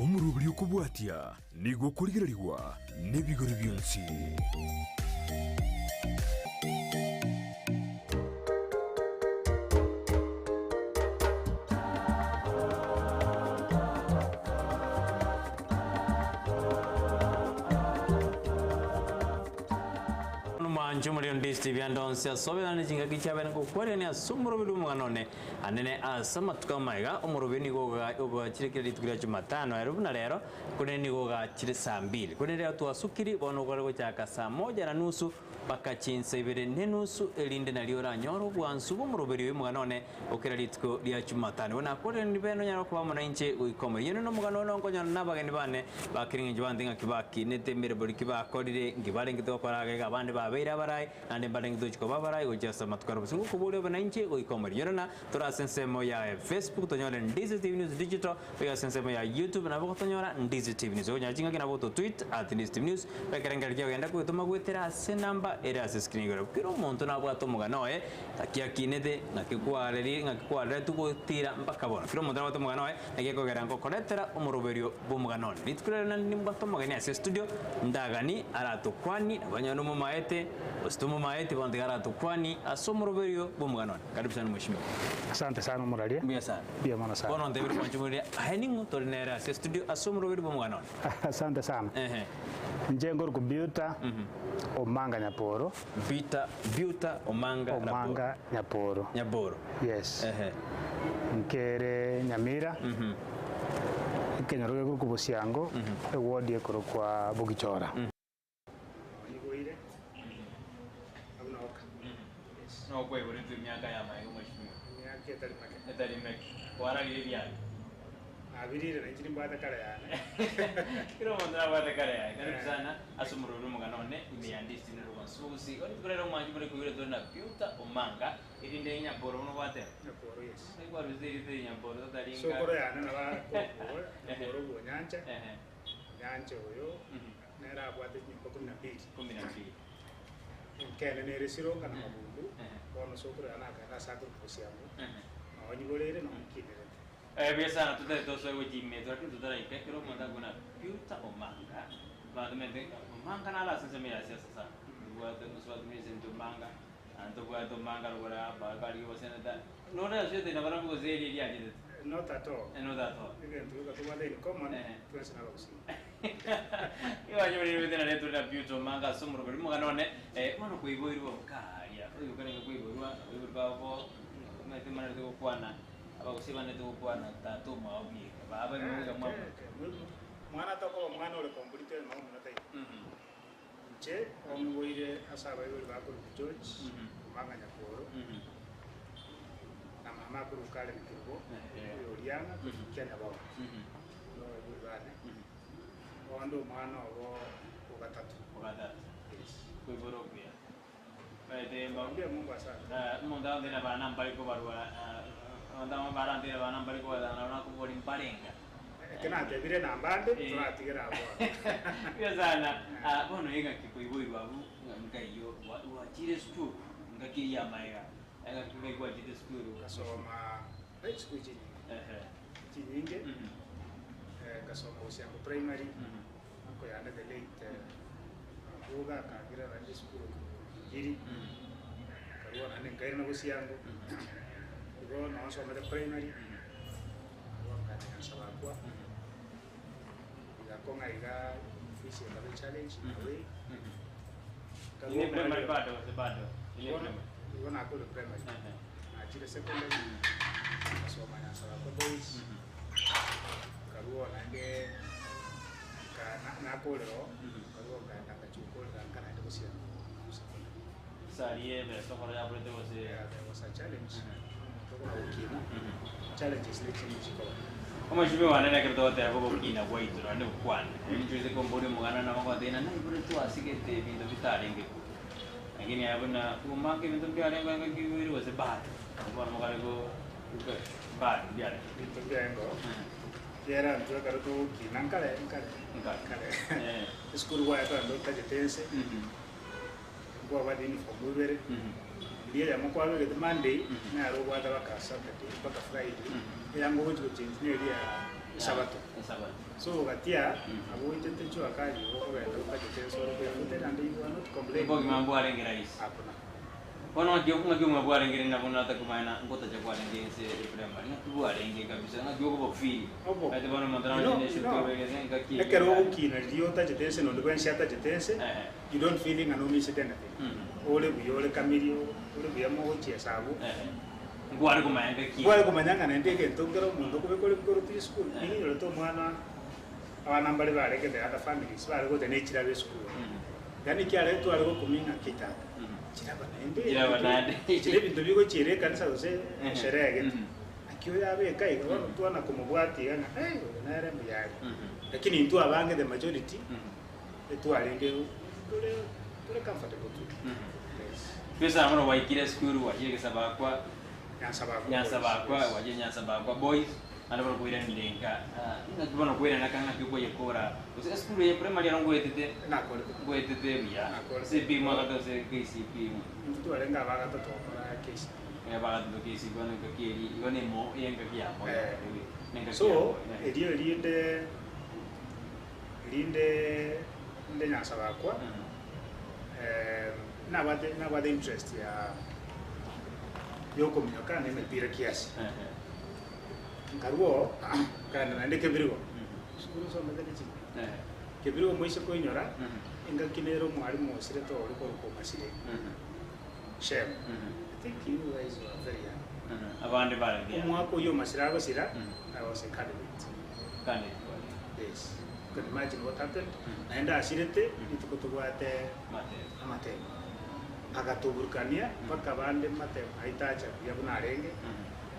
Omoroberi okobwatia nigo okorigererigwa nebigori bionsi. Omwancho omorero ndisiti ebianda onsi ase obegane ne chingaki chiabene ngokwarigania ase omoroberi bw'omogano one. Anene ase amatuko amaiga, omoroberi nigo ogachire kera rituko ria Jumatano, ere buna rero, korende nigo ogachire saa mbili. Korende rero twasukiri, bono okore gochaka saa moja na nusu mpaka chinsa ibere nenusu, erinde nario oranyore obwansu bw'omoroberi oyo omogano one o kera rituko ria Jumatano. Igo nakorire nibe nonyare koba amo nainche goika omoerio. Inwe nomogano one onkonyora nabageni bane ba kera engencho bante ng'aki bakinete emeroberi ki bakorire, nki barengete gokora iga iga, abande babeire abarai, Naende mbarenge tochia koba abarai gochia ase amatuko aria bosio ngokoboria obe nainche goika omoerio. Nyora na tore ase ensemo ya Facebook tonyore Ndizi TV News Digital, goika ase ensemo ya YouTube nabo gotonyora Ndizi TV News. Okonyora chingaki nabo goto tweet at Ndizi TV News, ekerengererio kia ogenda kogetoma goetera ase enamba ere ase screen igoro. Kera omonto nabwate omogano oye ng'aki akinete, ng'aki kwareri ng'aki kwareretwe gotira mpaka bono. Kera omonto nabwate omogano oye naki ekogera ngokoretera omoroberio bw'omogano one. Rituko riria naende nimbwate omogeni ase estudio, ndagani aratokwani, nabo onye nomomaete, gose tomomaeti, bono tiga aratokwani ase omoroberio bw'omogano one. Karibu sana mheshimiwa. Asante sana omoraria. Mbuya sana. Mbuya mono sana. Bono ontebire mwanche moria, aye ning'o tore nere ase estudio ase omoroberio bw'omogano one? Asante sana. Ehe. Inche nkorokwa Beauta Omanga Nyaporo. Peter Beauta Omanga Raporo. Omanga Nyaporo. Nyaboro. Yes. Ehe. Nkere Nyamira, ekenyoro gekorokwa Bosiango, eward ekorokwa Bogichora. Oiboire abwo noka. Yes. Nokwaiboretwe emiaka ya maega mheshimiwa. Emiaka etari meke. Etari meke. Kwararire ebiato. Nabirire nainche nimbwate kare yane. Kera omonto nabwate kare yaye. Karibu sana ase omorweri omogano one ime ya Ndisi na Rwansugu Gusii. Rituko rero omwanchi bore koigwera tore na Peter Omanga. Erinde Nyaboro buna obwate. Nyaboro yes. Naki kwarusete erieta eri Nyaboro totari nka. Sokoro yane nabo akorokwa Nyaboro bw'Onyancha, Ehe. Onyancha oyo nere abwate chinyomba kumi na mbili. Kumi na mbili. Enkene nere Sironga na Mabundu, Ehe. bono sokoro yane akaenda ase akorokwa Bosiango, Ehe. noo nyiboreire noo nkinerete. Eh, buya sana totari tosoe gochia ime lakini totaraika ekero omonto akobuna Peter Omanga, abanto bamaete Omanga naro ase ensemo ya siasa sana, tobwate omosubati Millicent Omanga, Naende tobwate omanga rogoro aba barigia oboseneta. Nore ase na barabwo gose eria eriachete. Not at all. Not at all. Egento gioka tobwate in common, Eh. twensi nabagusii. Igo bete naria tore na Beauty Omanga ase omoroberi omogano one, eh, bono koiboirwe okaria, oyokarenge koiborwa, abaibori babo, omanyete mbanarete gokwana, abagusii banarete gokwana tata omwabo bieka, baba ime goika mwabo. Mwana tokoba omwana ore complete mama omino taiyo. Inche ong'iboire ase abaibori bakorokwa George Omanga Nyakworo, na mama akorokwa Karen Kerubo, oyo Oriang'a korwa Nyabao. Nigo abaibori bane. Onde omwana obo ogatato. Ogatato. Yes. Koibora okuya. Omanyete mba- Mbuya Mungu asante. Eh, omonto agotebi na abana mbare kobarwa, eh, abanto abamo barantebie abana mbare kobatana nabo nakoboria mbarenga. Eke natebire nambande, Eh. toratigere abwo abwo. Mbuya sana. Ah, bono engaki koiboirwa abwo, ng'a nkaiyo gwa- gwachire esukuru, engaki eyio ya amaega, engaki ngai gwachete esukuru. Ngasoma eh, chisukuru chinyinge. Ehe. Chinyinge, Mhm. eh, ngasoma Bosiango Primary, Mhm. Uncle yane the late Mabuga akang'ira naende esukuru Gigiri, nkarua naende nkairana Bosiango, igo noo nsomete primary, nkarua nkaenda Nyansabakwa, igakong'a iga fees ekaba echallenge in a way, nkarua Ine primary omorero- bado gose bado? Ine Bono primary. igo nakorire primary, Ehe. nachire secondary, ngasoma Nyansabakwa boys, nkarua naende. Nakorera oo, nkarua nkaenda ngachia gokorera nka naende gosiara secondary. Sari ebesa okoro yaborete gose. Yeah, there was a challenge, omonto okona gokina, challenges ne chinde chikoba. Omosibwa one nekero togoteba ogokina gwaito naende gokwana, inche ase komboria omoganda nabo ngoteba ng'a naiboretwe asigete ebinto bitarenge ko. Lakini aye buna omake ebinto mbiarenge engaki oiboire gose bado, bono mokare ko bado mbiarenge. Ebinto mbiarenge oo. Ekiagera intwe ekero togokina nkare, nkare, Nkare. nkare. Eh. Esukuru gwaye kogenda otagete ense, nkwabwate uniform ibere, eria eyemo kwabegete Monday, nero obwate mpaka Saturday, mpaka Friday, eyanga ogochi gochange neria ya. Esabato. Esabato. So gatia abwo oitete jua kali igo okogenda otagete ensoro kwefutera ande you are not complaining. Obogima mbwarenge rahisi. Hakuna. Bono ng'aki ng'aki obogima bwarenge rende nabo natakomanya ngotacha kwarenge ense ya primary ng'aki bwarenge kabisa ng'aki okobofeel Obo. omanyete bono omonto You know, naroche you neshuti know, obegete ngaki ekero ogokina riria otachete ense nonde bwensi atachete ense, Ehe. you don't feel ng'a nomisete anything. Ore buya ore kamiri ore buya mogochiesa abwo. Ehe. Nkware komanya ngaki Nkware komanya ng'a naende egento nkere omonto okobeka ore korwa esukuru, nigo inyorete omwana abana mbare barenge the other families bare gocha ne chiraba esukuru. Yaani kiare tware gokumia ng'a ki tata, chiraba naende Chiraba naende. chire ebinto bigochiera ekanisa gose esherehe gete. Naki oyo abeka iga bono twana komobwatia iga ng'a eh oyo nere mbuya are. Lakini intwe abange the majority etwarenge tore tore comfortable tu. Yes. Pesa bono gwaikire esukuru gwachire Gesabakwa, Nyansabakwa Nyansabakwa, Boys, yes. gwachire Nyansabakwa Boys, naende bono kwairanire nka ah, ng'aki bono kwairana ka ng'aki okoyekora gose esukuru eye primary ero ngoetete Nakorete. ngoetete buya Nakorete. CP mwagate gose KCP Intwe twarenge abagato togokora KCPE. Eh, abagato KCP bono engaki eri igo na emo ey'engaki ya moyo Eh. nengaki So ya moyo eh. erio erinde erinde inde Nyansabakwa nabwate nabwate interest ya yokominyoka na emepira kiasi. Nkarwa oo nkaenda naende Kebirigo, esukuru nsomete ne ching'iti. Kebirigo moise koinyora, engaki nere omwalimu osirete ore korokwa Omasire, Shem. I think you guys were very young. Abande barenge young. Omwaka oyio Omasire agosira, I was a candidate. Candidate kwarenge. Yes. You can imagine what happened. Naende asirete, rituko tobwate amatemo. Agatoburukania mpaka abande matemo aitacha buya buna arenge.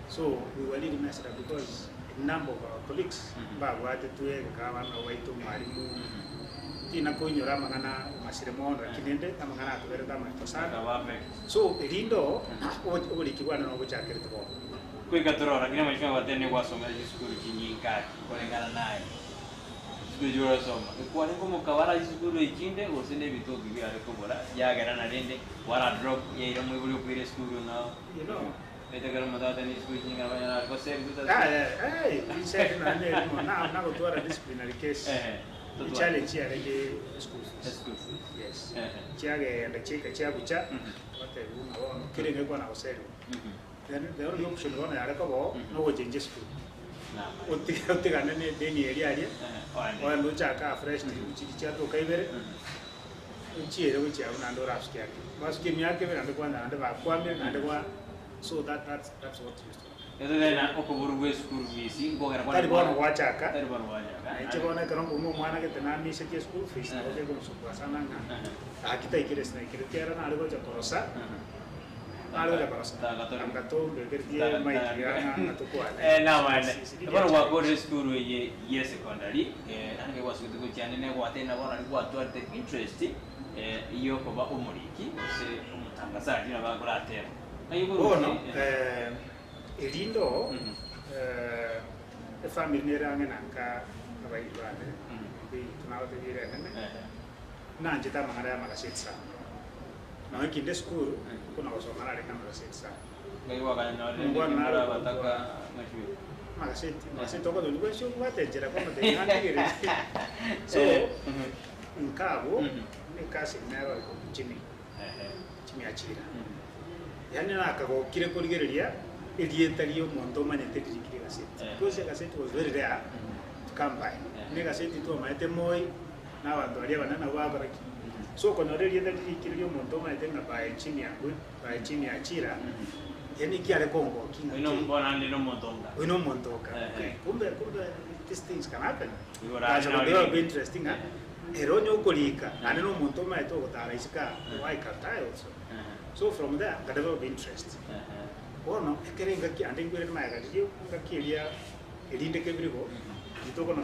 So we were really messed up because a number of our colleagues mbabwatetwe egeka abana nabo baito omwalimu. Tina koinyora amang'ana omasire mono lakini ende amang'ana atoberete amaito sana. Akaba affect. So erinde oo oboriki bwane nabo bochakerete bono. Goika torora, lakini amaisha agobatebia gwasomera chisukuru chinyinga ake koreng'ana naye. Chisukuru echi orasoma, ekwarenge omokabara ase chisukuru echinde gose na ebitoki biare kobora, yagera na rende kwara drop yaira omoibori okoira esukuru ng'ao. You know. Naete ekero omonto agotebi chisukuru chinyinga nabo onyore are gose ebituta Ah, eh, eh, inse naende erimo na nagotwara disciplinary case. Ehe, totware. Echallenge yarenge school fees. School fees. Yes. Ehe. Chiagenda chiaika chiabucha, batebiwa ng'a bono kera engaki kwana goseriwa. Then the only option bono yare koba oo, nogochenjia esukuru. Otige otigane na edeni eria aria, ogende ochake afresh chiri chiatoka ibere, ochiere gochia abwo naende orasuke ake. Gwasukia emiaka ebere naende kwanyora naende bakwamire naende gwa so that that's that's what used to happen. Gose tena okoborwa gwe school fees nkogera kware Tari bono gwachaka, Tari bono gwachaka. na inche bono ekero nkong'ua omwana gete namisetie school fees nabo kegonsumbua sana ng'a gaki taikire ase naikire ere nare gocha korosa. Bono gwakorire esukuru eye ye secondary, naende gwasogete gochia ande negwatebia bono naria gwatwarete interest yokoba omoriki gose omotangazaji buna bakorateba. Ng'ai okorusia Bono erinde oo efamiri nere ang'e na nka abairi bane, mbeito nabatebiire enene, nanchete amang'ana ya amagaseti sana. Nonya kinde esukuru, buna gosoma narenge amagaseti sana. Ngai gwakanyorire Ngwana ndeke nare mborabataka gokwana. ng'achwe. Amagaseti, amagaseti okotonia bwensi obwate enchera kwamotebia ng'a ntegereri. So, nkabwo, ekasi nero Jimmy, Jimmy Achira. Yaani nakagokire korigereria erieta ria omonto omanyete ririkire egaseti. Because egaseti was very rare to come by. Buna egaseti twamanyete Moi, na abanto baria abanene nabwo bagokora ki? So okonyora erieta ririkire ria omonto omanyete ng'a by chini ya ngwe, by chini ya chira, yaani ekiare kongokia ng'a Oyo ki? bono naende nomonto onga. Oyo nomonto oka. Ehe. Okay, kumbe kumbe these things can happen. Igo orare Nacha nore kodevelop rende. interest ng'a ere onye okorika, naende nomonto omanyete ogotara isiko aa, why can't I also? So from there, nkadevelop interest. Bono ekero engaki ande nkwirete magega riria engaki eria erinde kebirigo, Ritokona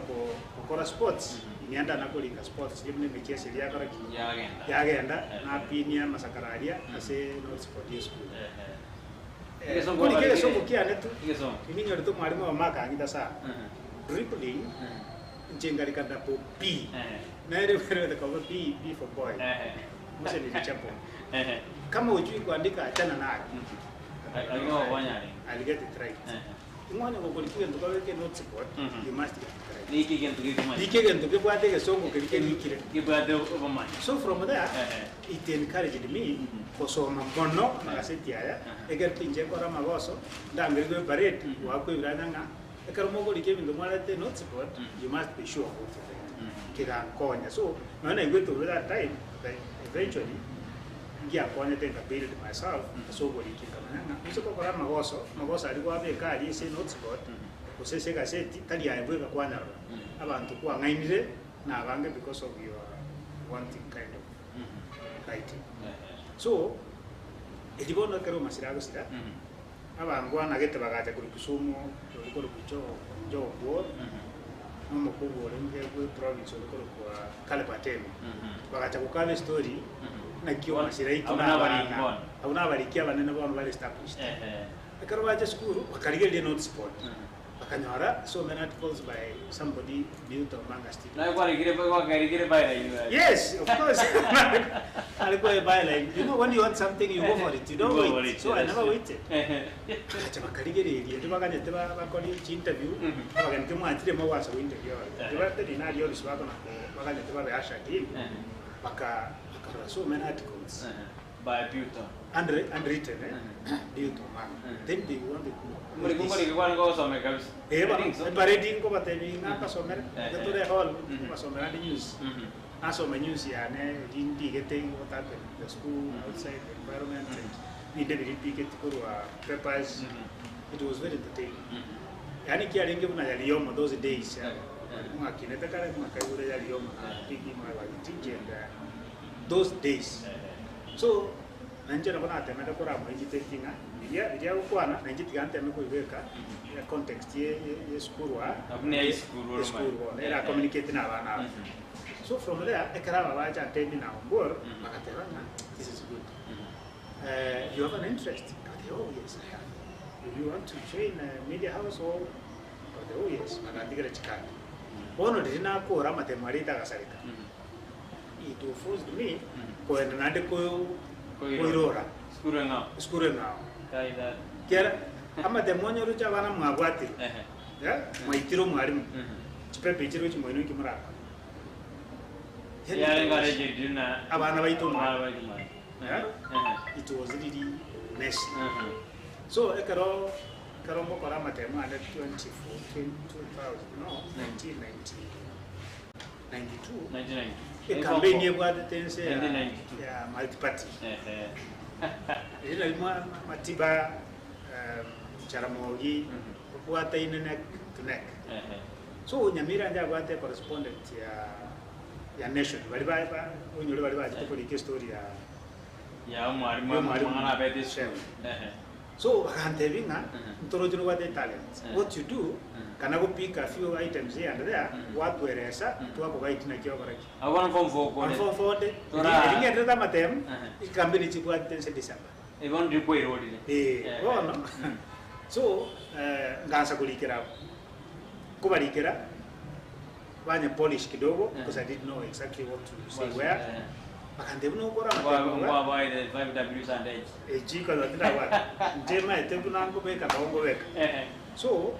gokora sports, ing'enda nakorika sports riria buna emecheso eria yakora ki? Yagenda. Yagenda, napinia amasakara aria ase notice board ye esukuru. Ehe. Eh, Egesongo nkorika obarikire? egesongo kiane tu, Egesongo. ninyorete omwalimu oyomo akang'ita sana. Dribbling, inche nkarika double B. Ehe. Nere bwerete koba B, B for boy. Ehe. Mose nilichapwa. Ehe. Kama hujui kuandika achana nayo. Lakini wakonyarenge. I'll get it right. Ehe. Ing'o onye gokorika egento kwabeka enotes board, you must get it right. Rika egento gekomanya. Rika egento kebwate egesongo keria kerikire. Kebwate obomanyi. So from there, it encouraged me gosoma mono amagaseti aya, ekero tinche nkore amagoso, ndangerigwe eparade, goakwa ebiranya ng'a ekero mogorika ebinto mwarete enotes board, you must be sure of what you write. Kegankonya. So, nonya naigwete bobe that time, but eventually, ngiakonyete nka build myself ase oboriki nkamanya ng'a gose gokora amagoso, amagoso aria kwabeka aria ase enotes board, gose ase egaseti, tari aye bweka kwanyarora, abanto kwang'ainire nabange because of your wanting kind of writing. So, erio bono ekero omasira agosira, abangwana gete bagacha korwa Kisumu, ori korokwa Job, Job Owuor, na omokubwa orenge bwe province ore korokwa Caleb Atemi, bagacha gokaba estory naki omasira aito Abwo na nabariki abana, bono. abwo nabariki abanene bono bare established. Ekero bacha esukuru, bakarigereria notice board, bakanyora so many articles by somebody built among a student. Naye kwarikire gwakarikire byline iga. Yes, of course. Nare kwa byline. You know when you want something you go for it. You don't You go for wait. it, So I that's never it. waited. Bagacha bakarigereria, tibaganyete ba- bakore chi-interview, abageni kimwanchire mogwansa go-interview abageni. Tibatari nari office bakona ko- baganyete babe ushered in, baka bakarora so many articles. By Pewter. Handwri- handwritten eh, due to man. Then they wanted to know. who Omoriko is this. nkorike kwane kogosomeka kabisa. Eh, bono, I think so. eparade nkobatebia ng'a nkasomere, Eh, ekero eh. tore hall, Mhm. nkobasomera ande news. Mhm. Nasoma news yane eri ndigete what happened in the school, outside the environment, and binde biria mbigeti korwa papers. Mhm. It was very entertaining. Mhm. Yaani kiarenge buna yaliyomo those days, Eh, eh. mwakinete kare mwakaigure yaliyomo na Eh. Biggie Mwebagitiji and uh, those days. Eh, So, nainche nabo natemete koramoigiteti ng'a biria biria agokwana nainche tiga nteme koibeka context ye ye yesukuru aa Abwo ne esukuru ore esukuru omanyete. bono era communicate na abana aba. So from there ekero aba bacha Atemi na Ombor bagateba ng'a this is good. You have an interest? Nkabatebia oh yes I have. Do you want to join a media house or nkabatebia oh yes bagantigera chikadi. Bono riria nakora amatemo aria itagasareka. It forced me kogenda naende koirora Sukuru eng'ao. esukuru eng'ao. Kai that. Kiara amatemo onye oroche abana mwabwatire, Ehe. eh, mwaitire omwalimu, Mhm. chipepa echi roche moino inki morakore? Yarenge arejereire na Abana baito Abana omwalimu. baito omwalimu. Eh? Ehe. It was really messy. Mhm. So ekero ekero ngokora amatemo ande 2014, 2000, no, 1990 92 1992. ecampaign ebwatete ense ya, 1992. ya multiparty Ehe. eri nari mwa- matiba um, Jaramogi obwataine neck to neck Ehe. so Nyamira nje abwate correspondent ya ya Nation bari ba ba- onyore bari bachete korika estory ya Ya omwarimu Ya omwarimu. omwana abete esukuru. Chef. Ehe. So bakantebia ng'a Mhm. ntoroche nobwate etalent, Mhm. what you do Mhm. kana go pick a few items here and there Mhm. gwatweresa Mhm. twakoguide naki okora ki. Abwo bono form four okore. On form four nde Tora- eri ng'enderete amatemu Mhm. ecampaign chibwatete nse December. Eh, bono riria kwairorire. Eh, Eh. bono Mhm. so eh, ngansa korikera abwo nkobarikera banye polish kidogo Mhm. because I didn't know exactly what to say Bas- where eh. bakantebia buna okore amatemu iga. Ngwabaire 5W sandage. Ejiko nabo tindabwate, inche maete buna nkobeka nabo nkobeka. Ehe. So,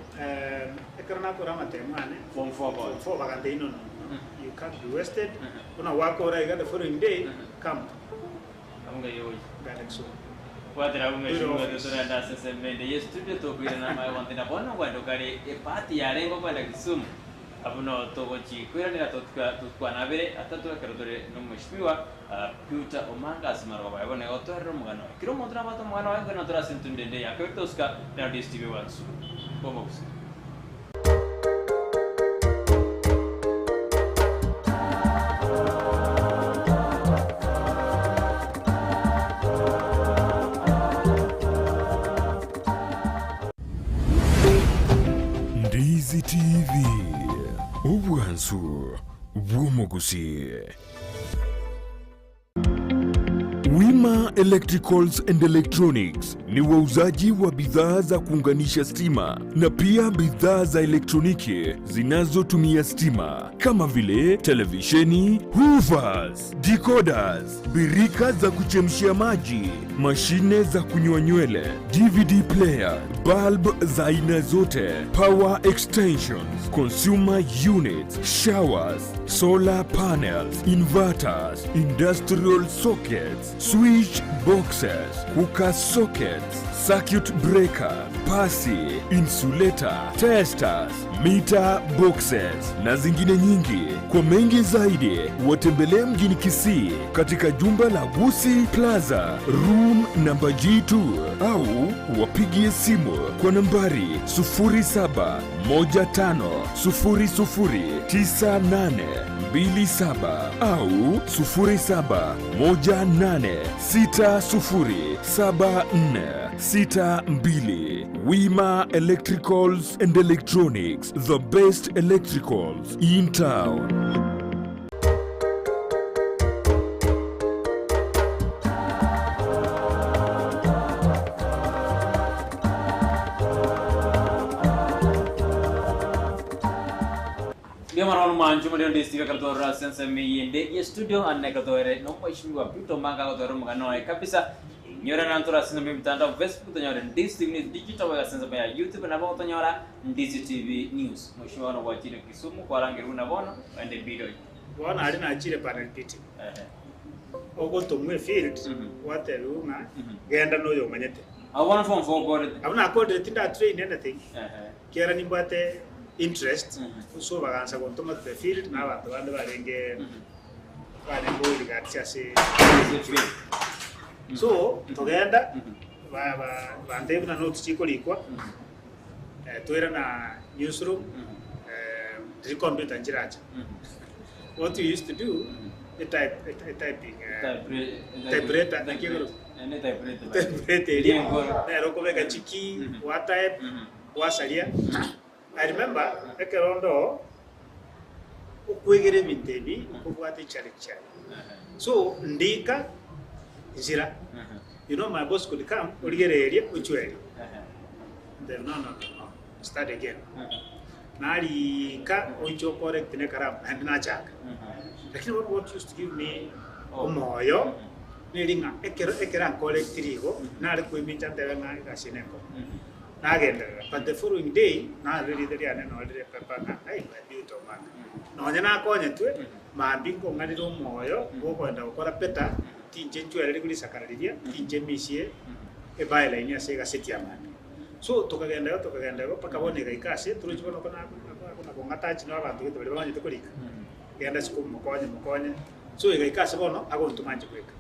ekero nakora amatemo ane, Form four boy. form four bagantebia no no no, you can't be wasted, Mhm. buna gwakora iga the following day, Mhm. come Abwo ng'ai ogochia. ngare Kisumu. Kwatera abwo ng'ai Toire Kisumu office. torende ase ensemo ende ye studio tokoirana amaye gontena bono kwenda okare epati yarenge okwenda Kisumu. Abwo noo togochi koiranera totwanabere atato ekero tore nomweshimiwa Peter Omanga ase amarogo aye bono igo toerere omogano oye. Kera omonto nabwate omogano oye nkoirana tore ase entundu ende ya kabere tosuka na DSTV Wansu. Bw'omogusii. Ndizi TV, obwansu bw'omogusii. Wima Electricals and Electronics ni wauzaji wa bidhaa za kuunganisha stima na pia bidhaa za elektroniki zinazotumia stima kama vile televisheni, hoovers, decoders, birika za kuchemshia maji, mashine za kunyoa nywele, DVD player, bulb za aina zote, power extensions, consumer units, showers, solar panels, inverters, industrial sockets, switch boxes, cooker sockets, circuit breaker, pasi, insulator, testers, meter boxes na zingine nyingi. Kwa mengi zaidi, watembelee mjini Kisii katika jumba la Gusi Plaza room namba G2 au wapigie simu kwa nambari 0715009827 au 0718607462. Wima Electricals and Electronics, the best electricals in town. Mbuya mono bono mwanche more onde Steve ekero twarora ase ensemo eyende ye studio ande ekero twere na omweshimiwa Peter Omanga agotwera omogano oye kabisa. Inyore na ntore ase ensemo y'emitandao Facebook tonyore Ndisi TV News Digital boigo ase ensemo ya YouTube nabo gotonyora Ndisi TV News. Mweshimiwa bono gwachire Kisumu kwarangerwa buna bono ogende Mbiroi. Bono aria nachire panel beating. Ehe. Ogotomwa efield, gwatebiwa ng'a genda noyo omanyete. Abwo bono form four okorete? Abwo nakorire tinda train anything. Ehe. Ekiagera nimbwate interest, so bagansa gontoma to the field na abanto bande barenge barenge oligarchs ase field. So togenda ba- ba- bantebia buna notes chikorikwa, toirana newsroom, riria computer nchiracha. What we used to do, etype etyping typewriter naki ekorokwa? Typewriter eria nero okobeka chikey, gwatype. Gwasaria. I remember ekero onde oo okwegera ebinto ebi nkobwate echallenge chiaye. So ndika nchira, you know my boss could come origererie ochwerie. Ntebi no no no no start again. Narika oiche ocorrect ne ekaramu naende nachaka. Lakini bono what used to give me omoyo neri ng'a ekero ekero ancorrectiri igo nare koimincha ntebe ng'a egasi eye nenkong'u. Nagenderera, but the following day narora erieta riane noo rire epepa ng'a ai my beauty omanga. Nonye nakonyetwe, mambia nkong'anire omoyo bw'okoenda gokora better, tinche nchwereri korisakara riria, tinche misie ebyline ase egaseti ya mambia. So tokagenda igo tokagenda igo mpaka bono egaika ase torochi bono kona kona kong'atachi na abanto gete baria bamanyete korika, genda isiko mokonye mokonye, so egaika ase bono agontoma inche bweka.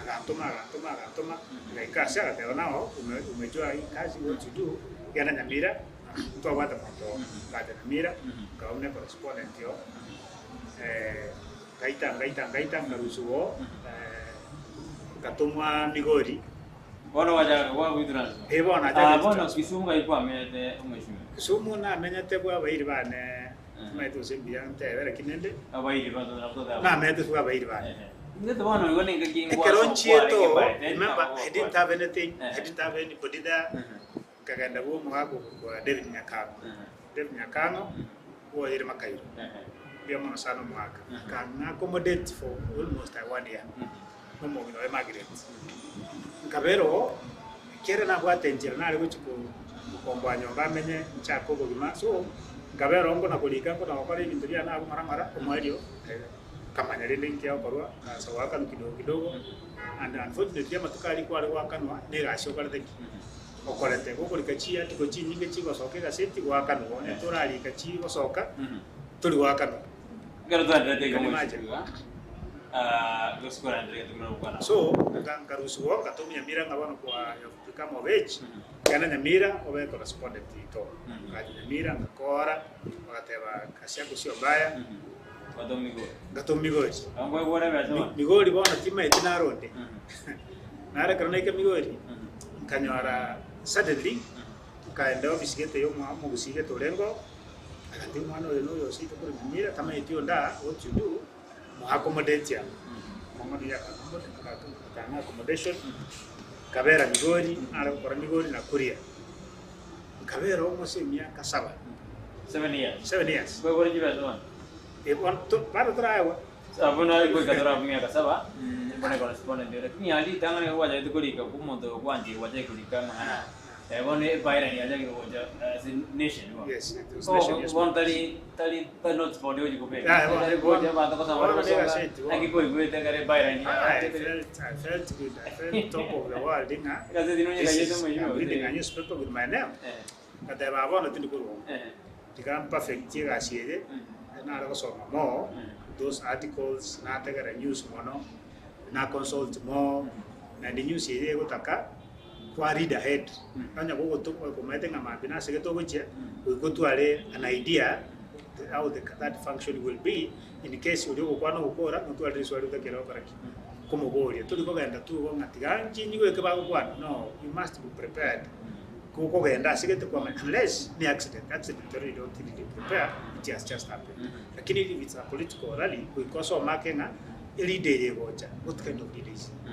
Agantoma, agantoma, agantoma, agaika ase agateba nao ume umejua hii kazi what you do, genda Nyamira, ntwabwate monto oo, ngacha Nyamira, nkaba buna ecorrespondent oo, ngaita ngaita ngaita nkarusiwa oo, nkatomwa Migori. Bono gwachaka gwa transfer. Eh, bono nachakire Ah, bono transfer. Kisumu ngai kwamenyete omweshimiwa. Kisumu namenyete bwa abairi bane, timanyete gose mbuya ntebe lakini ende, Abairi bato nabo toteba. namenyete bwa abairi bane. Ehe. Ekero nchiete oo, remember I didn't have anything, I didn't have anybody there, nkagenda bwa omogaka okorokwa David Nyakang'o. David Nyakang'o, bwoyire Makairo, mbuya mono sana omogaka, akang'a accommodate for almost a one year, na omong'ina oye Margaret. Nkabera oo, ekiagera nabwate enchera nare gochia ko- gokomboa nyomba amenye, nchake obogima, so nkabera oo nkona korika, nkona gokora ebinto biane abwo ng'ora ng'ora, omoerio. Nkamanya rende inki agokorwa, nkaansa goakanwa kidogo kidogo, and unfortunately amatuko aria kware goakanwa na egasi okorete ki? Okorete. Gokorika chiarticle chinyinge chigosoka egaseti, goakanwa. Onye torarika chigosoka, tori goakanwa. Ekero twaenderete iga Can you mochie imagine? iga, ah, gose korendereria tumanye gokwana. So, nka- nkarusiwa oo, nkatomwa Nyamira ng'a bono kwa you have become of age, genda Nyamira obe correspondent ito. Nkacha Nyamira, ngakora, bagateba kazi yako sio mbaya. Ngatoma Migori. Migori bono timaeti naronde. Naro ekero naika Migori, nkanyora suddenly, nkaenda ofisi gete ya omo omogusii gete orenge oo, agantebia omwana oyo noyo oseite korwa Nyamira, tamaeti onde aa, what you do, mo accommodate amo. Mong'ondi oyio akang'a accommodation, nkabera Migori, nare gokora Migori na Kuria. Nkabera almost emiaka saba. 7 years. 7 years. Kwegora chibesa bono. Eh, bono bado toraegwa. Abwo nare goika torabwo miaka 7, mbone correspondent ore. Lakini aria ritang'ani gwachagete korika kwa omonto ogwanchire gwachagete korika amang'ana. Eh, bono ebyline yachakire gocha ase nation bono. Yes, it was Nation newspaper. Bono tari tari tari notice board ochi kobeka. Yeah, bono- Tari gocha abanto gosoma bono bare gosoma. negaseti, bono. Naki koigwete ekero ebyline I felt good. I felt top of the world ng'a Egazeti nonye this gayete is, moyio. I'm reading a newspaper with my name. Ngateba bono tindi korwa. Tiga perfect egasi eye nare gosoma more those articles, nategera news mono, na consult more, naende news eye egotaka kwa read ahead. Nonya komaete ng'a mambia nasegete ogochia goika otware an idea how that function will be in case oria ogokwana ogokora notware riswali otakere gokora ki komoboria. Tori kogenda tu igo ng'a tiga nchinyigwe eke bagokwana, no, you must be prepared. Gokogenda asegete kwamanya unless ni accident, accident ero you don't really prepare, it has just happened. Lakini if it's a political rally, goika osome ake ng'a eleader eye egocha, what kind of leader is he?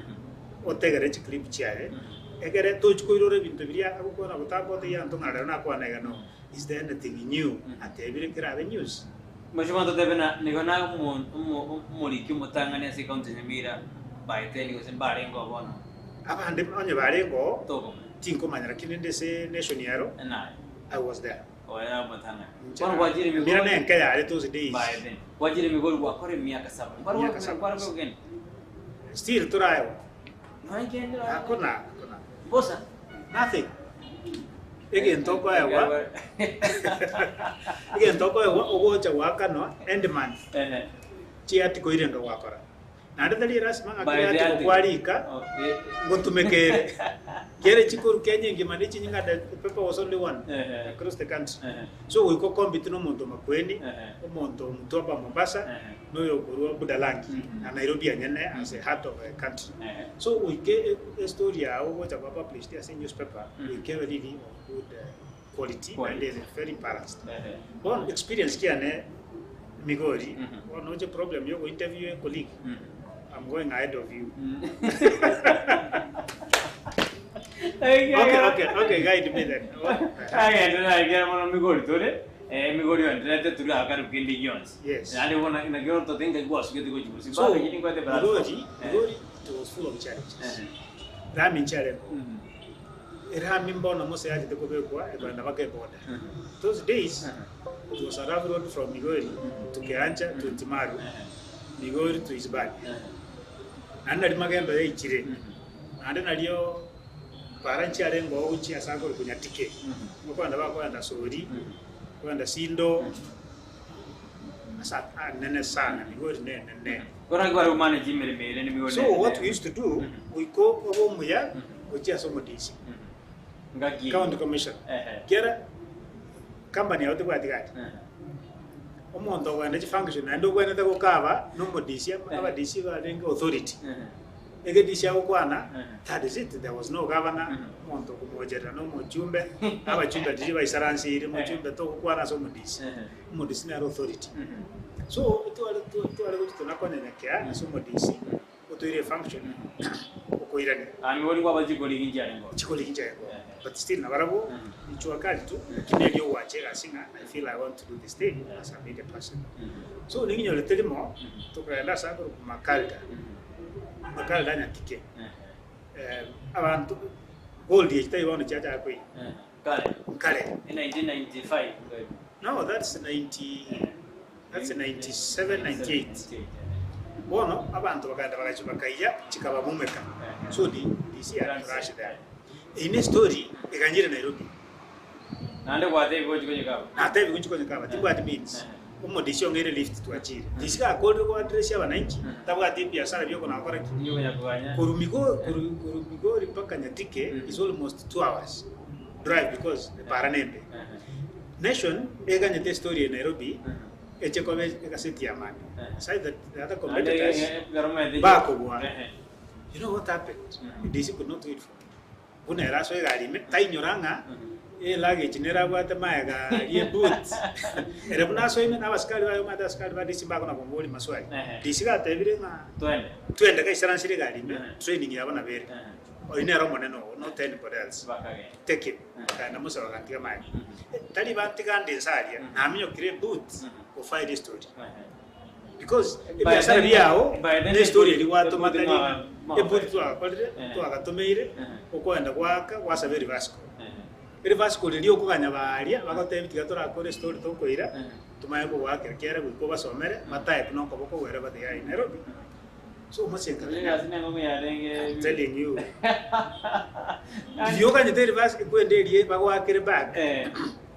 Otegere chiclip chiaye, ekere tochi koirora ebinto biria agokwana gotaka gotebia abanto ng'a rero nakwana iga no, is there anything new atebire kerabe news? Mheshimiwa totebe na nigo na omoriki omotang'ani ase ekaunti ya Nyamira by then gose mbarenge oo bono. Abande onye barenge oo Tokomanya. Tinkomanya, lakini rende ase nation ero Naye. I was there. Oye omotang'ani. Bono gwachire Mira Migori. nenke yare those days. By then. Gwachire Migori gwakora emiaka 7. Kware Emiaka 7. kware kogenda. Still toraewa. Nonya kende Hakuna, hakuna. Bosa. Nothing. Egento okoegwa, egento okoegwa ogocha goakanwa end month. Chiarticle irenga gwakora. Naende tari erasima ng'a By kera the article article. kwarika ngotumeka ere. Kere chikoru Kenya engima ne chinyinga the paper was only one across the country. So goika okompete na omonto o Makueni, omonto o Mtwapa Mombasa, na oyo okorwa Budalangi na Nairobi enyene as a heart of a country. So goika estory yago gocha koba published ase newspaper, goika ebe really of good quality naende ere very balanced. Bono experience kiane Migori, bono noche problem ya ogointerview a colleague, I'm going ahead of you. Okay, guide me then. Agende naikera mono Migori tore Migori oenderete turi akari kende gionsi. Yes. Naende bono nakio totenga gwasugete gochi gosi. So, Bado nyini kwete Migori, Migori, it was full of challenges. Rami ncharengo. Erami mbono mose yachete kobekwa ekorenda mpaka eboda. Those days, it was a rough road from Migori to Kehancha to Ntimaru, Migori to Isibani. Naende nari magendo yaichire. Naende nario para nchiarenge oo gochia ase akore konyatike. Okwenda bakoenda Sori, kwenda Sindo, asa anene sana, Migori ne enene. Kora kware manage emeremo ere ni Migori. So what we used to do, goika obe omuya gochia ase omodisi, Ngaki. County commission. Kera company yao tebwati gari. Omonto ogenda chifunction naende obwenerete gokaba na omodisi, abadisi barenge authority. Egedisi agokwana, that is it. There was no governor, omonto okomocherera na omochumbe, abachumbe riria baisaranseire, omochumbe togokwana ase omodisi. Omodisi nere authority. So tware tware gochi tonakonyanyekea ase omodisi, otoire efunction, okoirania. Ah, Migori kwaba chikori nchiarengo. Chikori ncharengo. But still nabarabwo, ichua kali tu, lakini erio gwancha egasi ng'a I feel I want to do this thing as a media person. So ninginyorete rimo, tokagenda ase akorokwa Makalda. Makalda Nyatike. Abanto, gold echi tari bono chiachaka koiywa. Kare. Kare. In 1995. No, that's 90, that's 97, 98. Bono abanto bakagenda bagachi bakaiya chikaba mumeka. So the DC had to rush there. Eine story eganyire Nairobi. Naende gwate gochi konyekaba. Natebi gochi konyekaba tibwati means. Omodisi ong'eire lift twachire. DC gakorire go address abananchi tabwati ebiasara biokona gokora ki. Nyonya kuganya. Koru Migori, koru Migori mpaka Nyatike is almost 2 hours drive because para nembe. Nation eganyete story e Nairobi eche kobe egaseti ya mani. Aside that the other competitors bakobua. You know what happened? DC could not wait for me. Buna eraso egari ime tainyora ng'a. Eluggage nere abwate magega aria eboot, ere buna asoime na abasikari baye omanyete abasikari ba DC mbakona komoboria maswali. Ehe. DC gatebire ng'a Twende. twende gaisaransire egari ime, Ehe. training yabo nabo ere. Ehe. Oyio nere omonene oo, not anybody else. Bakagenda. Take him. Bakagenda Musa bagantiga magega. Tari bantiga nde inse aria, naminyokire eboot, gofile estory. Ehe. Because By ebiasara then- biao by then ne estory ebuti- eria gwatoma ebuti tari mwa- mwa- ebuti twagakorire Eh. twagatomeire Eh. okoenda goaka gwasaba ereverse call. Ehe. Ereverse call eria okoganya baria bagotebia tiga torakore estory tokoira Eh. tomanye kogoakera kere goika obasomere batype na okoboko wherever they are in Nairobi. So omochie Oyo egasi neng'omu yarenge I'm telling you. Riria okanyete ereverse ekwenda eria bagoakere back Eh.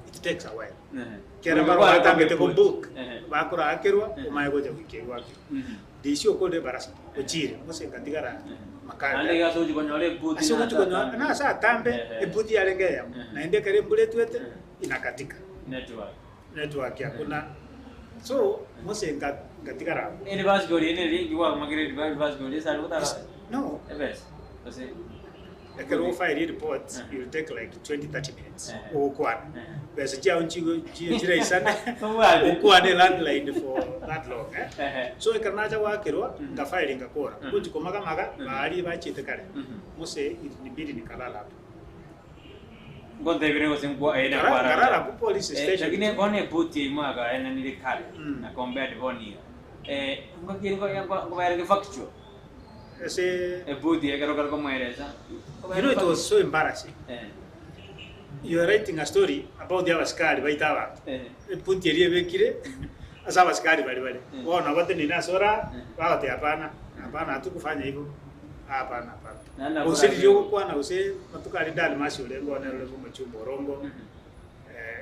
it takes a while. Eh. Kera barabwo batangete ko book, Ehe. bakorakerwa, Ehe. omanye gocha goika egwakirwe. Mhm. Riisi okorire ebarasa, ochire, gose ngatigara Naende makanda. iga ase ochi konyora ebuti Ase ogochi nase konyora, atambe. nase atambe, Ehe. ebuti yarenge eyemo. Ehe. Naende ekero embura etwete, Ehe. inakatika. Network. Network hakuna. So, mose nga- ngatigara abwo. Eribasi kori ere ringi gwakomakire eribasi kori esare gotara No, ebesa. Gose Ekero ofaerie report Eh. you'll take like 20 30 minutes Eh. ogokwana Eh. besa chiao nchigo chi- chiraisane Tobwate. okwane landline for that long eh? Ehe. So ekero nacha goakerwa Mhm. ngafairi ngakora Mhm. gochi komagamaga Mhm. baria bachete kare Mhm. mose ilinibidi nikalala hapo Ngontebire gose nkwa ere Ngara- ngarara ku police station. Lakini bono ebuti imo agaenanire kare Mm. na compared bono iga. Eh ngokiri ngobaereke factual. Ase Ebuti ekero kare komoeresa. you know it was so embarrassing Eh. you are writing a story about the abasikari baita abanto Eh. Epunti eria ebekire ase abasikari baria bare Mm. bono batenene ase ora Mm. bagoteba hapana hapana hatukufanya hivyo hapana hapana Naende gose abwo riria ogokwana gose matuko aria Dalmas orenge one orenge omochumba orongo Mhm.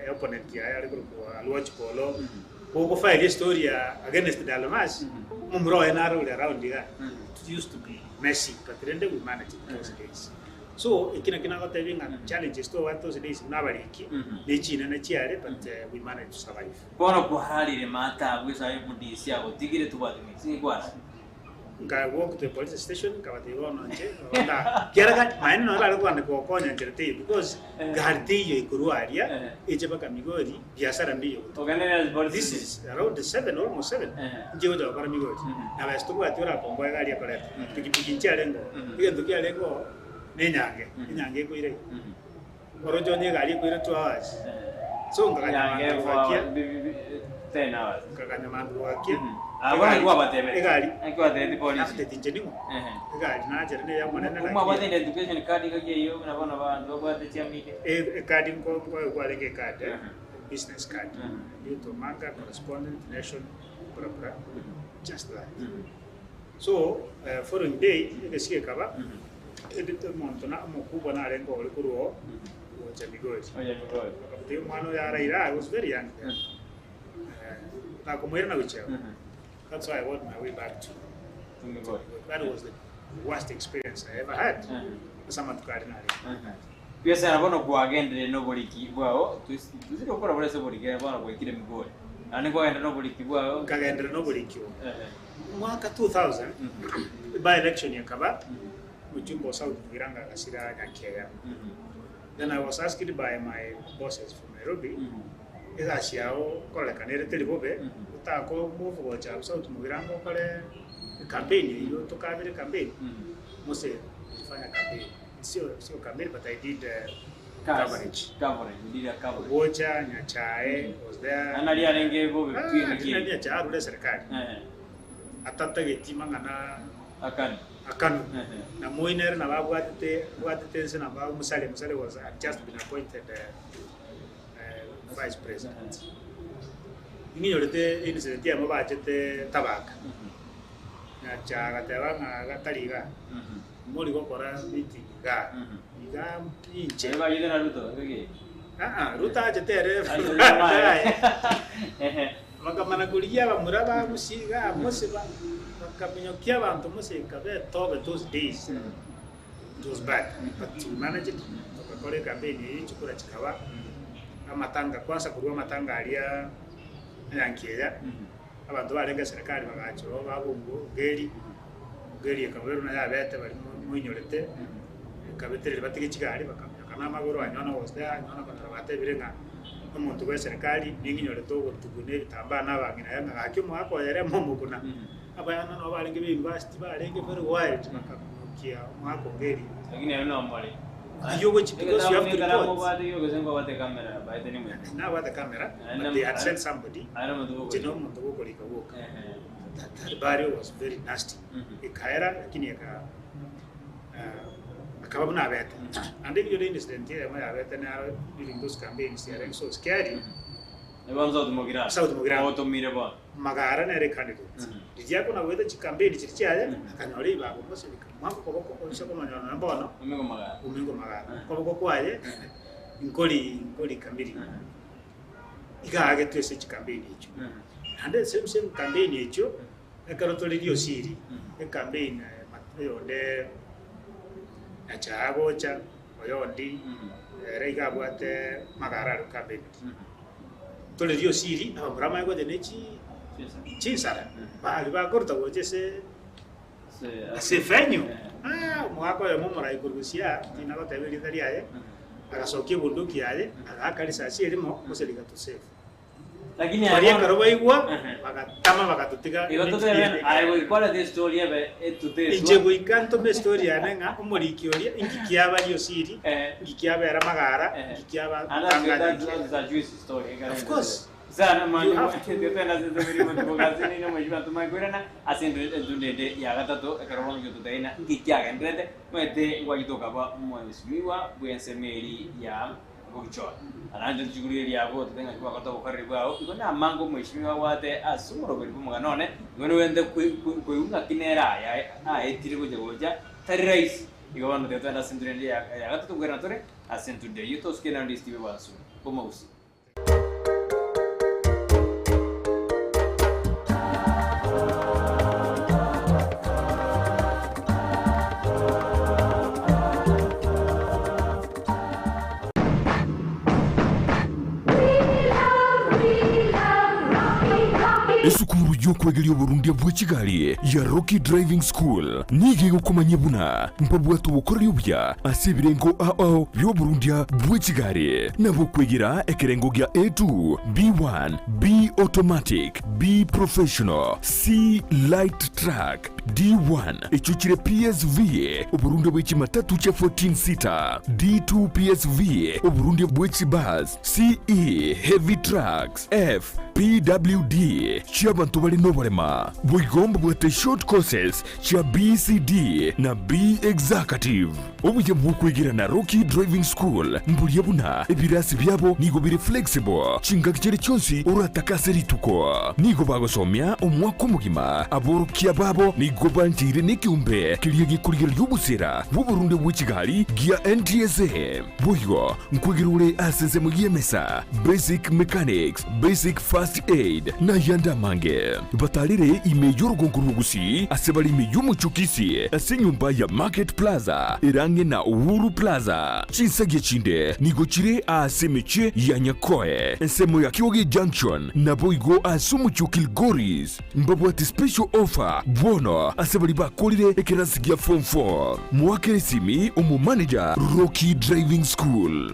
eh, opponent yaye are korokwa Aluoch Polo Mhm. gogofaeria estory ya against Dalmas Mhm. omomura oye nare ore around iga Mhm. it used to be messy but rende we managed it those days so eki naki nagotebia ng'a Mhm. challenges tobwate those days buna abariki Mhm. ne chinene chiare but eh, we managed to survive Bono kwararire maata abwo esabe omodisi agotigire tobwate mix nigo kwararire. Nka walk to the police station nkabatebia bono inche nda kiara gari maene nonye bare kogenda gokonya nchera teiyo because Eh. gari teiyo ekorwa aria Eh. eche mpaka Migori biasara mbiyo gotoka Ogenderere ase police this station. is around 7 almost 7 Eh. inche gocha gokora Migori Mhm. na besa tobwati orakomboa egari ekoreta Mhm. pikipiki nchiarenge oo Mhm. egento kiarenge oo na enyange Mhm. enyange ekoira iga Mhm. oroche onye egari ekoira 2 hours Eh. so nkaganya Enyange abanto four goakia hours, bi- bi- bi- 10 hours. nkaganya abanto goakia Mhm. Abwo naki kwabatebete? egari Naki kwabatebete polisi? nabatebeti inche ning'o Ehe. egari nachera na eya omonene Omwabwate lakini identification card iga kieyio buna bono abanto babwate chiamike. E- ecard nko nkoe kwarenge ecard eh, Mhm. business card Mhm. Newton Omanga correspondent nation bra bra just that Mhm. so eh, following day egesike ekaba Mhm. edit omonto na omokubwa narenge ore korwa oo Mhm. gocha Migori Oya Migori. bakamotebi omwana oyo araire I was very young then Mhm. eh, nakomoira na gochia Mhm. that's why I got my way back to To Migori. that was the worst experience I ever had Mhm. ase amatuko aria narenge Biasara bono kwagendire noboriki bwao, tosire gokora bore ase oboriki bono gwaikire Migori. Naende kwagenda noboriki bwao. Nkagenderera noboriki obo. Ehe. Mwaka 2000 Mhm. by election ekaba Mhm. mujumbe o South Mugirango agasira Nyakeya. Mhm. Then I was asked by my bosses from Nairobi Mhm. egasi yao nkorekana ere teri bobe Mhm. otako move gocha South Mugirango okore campaign eyio tokabere campaign Mhm. mose nilifanya campaign sio sio campaign but I did Kazi. coverage Coverage, you did a coverage. Ogocha Nyachae was there Nana riarenge bobe Ah, pi ndina nki. Nyachae arure serikali Eh. atatageti mang'ana Akanu. akanu Eh. na Moi nere nabo abwatete abwatete ense nabo Musalia Musalia was had just been appointed uh, uh, vice president ng'inyorete incident yamo bachete Tabaka Mhm. Nyachae agateba ng'a gatari iga Mhm. mori gokora meeting iga Mhm. iga inche Eba yete na Ruto, ngaki. Ah, Ruto achete ere Aye, aye. Ehe. bakamana korigia abamura bagusiga mose ba- bakaminyokia abanto mose ekabe etobe those days Mhm. it was bad but we managed it togakora ecampaign eyio chikura chikaba amatanga kwanza korwa amatanga aria enyanki eya Mhm. abanto barenge eserekari bagacha ororo babunga ogeri ogeri ekaberwa naye abete baria moinyorete Mhm. ekabetereri batige chigari bakaminyoka. na amagoro anyone gose anyone konyora batebire ng'a omonto bwa eserekari ning'inyorete ogotugu na ebitambaa na abang'ina aye ng'a gaki omogaka oyo ere momokuna. Abana nabo barenge be university barenge very wild bakamokia omwaka onga eria. Lakini ere nomore. Ayio ogochi because you have to report. Mobwate gose nkobwate camera baete nimwe. Nabwate camera but they had sent somebody inche na omonto bokorika gwoka. That that burial was very nasty. Ekaera lakini eka akaba buna abete. Naende ebinyoro incident eyemo yabete naro during those campaigns yarenge so scary. Nigo South Mugirango. South Mugirango. Otomire bono. Magara nere candidate. Riria akona goeta chicampaign chiria chiaye, akanyora ribaga omosio rikamwaka okoboko oise komonyora nonya mbono, Omingo Magara. Omingo Magara. Okoboko kwaye nkori nkori kamiri. Iga aagetwe ase chicampaign echio. Naende same same campaign echio, ekero tore Riosiri, ecampaign eyonde Nyachae agocha, oyondi ere iga abwate Magara are campaign. Tore riosiri, abamura bamanye gocha ne chi chinsara, baria bakoruta gocha ase ase efenyo. Ah, omogaka oyomo omorai korwa gusii aa, tinagoteba erieta riaye, agasokia ebunduki yaye, agaaka risasi erimo, gose rigatosave. Lakini aye Baria bono- ekero baigwa, Ehe. bagatama bagatotiga Igo totebe aye goikwarete estory ebe etuteswa. Inche goika ntome estory yane ng'a omoriki oria inki kiaba riosiri, Ehe. inki kiabera magara, Ehe. inki kiaba And that's, tanganya that's, inki. that's a juicy story. Of course. Sana mani You have to- tetenda sese muri mukasini ne mwishiwa tumakwirana ase endundende ya gatatu ekero bono gotutaina inki kiagenderete mwete gwagitoka bwa mheshimiwa bwensemeri ya gogichora aranje chiguri riabo tutenga kwa kata bukariri bwao igo na mango mheshimiwa gwate ase omoroberi bw'omogano one igo niwende kweunga kinera aya aetire gocha gocha tari rahisi igo bono tetwenda ase endundende ya ya gatatu kwirana tore ase endunde eyio tosuke naende Steve Bansu bomausi. Esukuru y'okwegeria oborundia bwe chigari ya Rocky Driving School nigo egokomanyia buna mbabwate obokoreri obuya ase ebirengo ao bi'oborundia bwe chigari, nabo okwegera ekerengo gia A2, B1, B Automatic, B Professional, C Light Truck, D1, echio chire PSV, oborundia bwe chimatatu chia 14 seater, D2 PSV, oborundia bwe chibus, CE, Heavy Trucks, F, PWD, chi'abanto bare noborema. Boigo mbabwate short courses chia BCD na B Executive. Obuya bw'okwegera na Rocky Driving School mboria buna ebirasi biabo nigo bire flexible chingaki chiria chionsi oratake ase rituko. Nigo bagosomia omwaka omogima, aborokia babo nigo bancheire nekeombe keria gekorigereria obosera bw'oborunde bwe chigari gia NTSA. Boigo nkwegera ore ase ensemo y'emesa, basic mechanics, basic first aid, na ayande amange. Batarire ime y'orogongo rw'Ogusii ase bare ime y'omochie o Kisii ase enyomba ya Market Plaza ere ang'e na Uhuru Plaza. Chinsagia chinde nigo chire aase emechie ya Nyakoe, ensemo ya Kioge Junction, naboigo ase omochie o Kilgoris. Mbabwate special offer bono ase baria bakorire ekerasi gia form 4. Moakere esimi omomanager Rocky Driving School.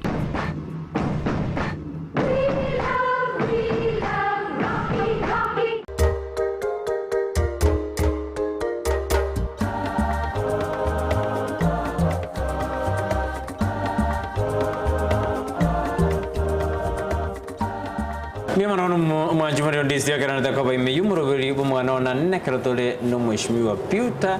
Mbuya mono bono omwanchi more onde ase ekeranete koba ime y'omoroberi bw'omwana one nane ekero tore n'omweshimiwa Peter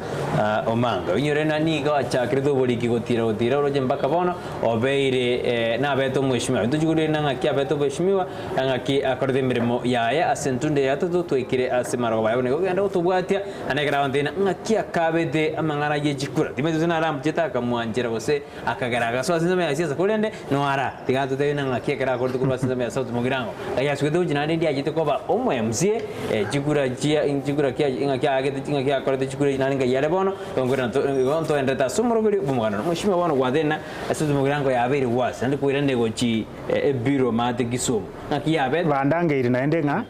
Omanga. Oinyore ng'a nigo achakerete oboriki gotira gotira oroche mpaka bono obeire nabete omweshimiwa. Tochi korenda ng'aki abete omweshimiwa na ng'aki akorete emeremo yaye ase entunde ya gatato twaikire ase marogoba aye. Bono igo ogende gotobwatia naende ekero agontebia ng'a ng'aki akabete amang'ana ye chikura. Timanyeti gose naramchete akamwanchera gose Akagera agasoa ase ensemo ya siasa, korende noara tiga atotebie ng'a ng'aki ekero akorete korwa ase ensemo ya South Mugirango. Ng'aki asugete gochia naende ndiachete koba omo MCA, chikura chia chikura kia ng'aki aagete ng'aki akorete chikura echi naende ngai are bono, igo nkoirana to igo ntoenderete ase omoroberi bw'omoganda. Mweshimiwa bono gwatena ase South Mugirango yabeire worse, naende koirane gochi ebiro maate Kisumu. Ng'aki yabete? Bandangeiri naende ng'a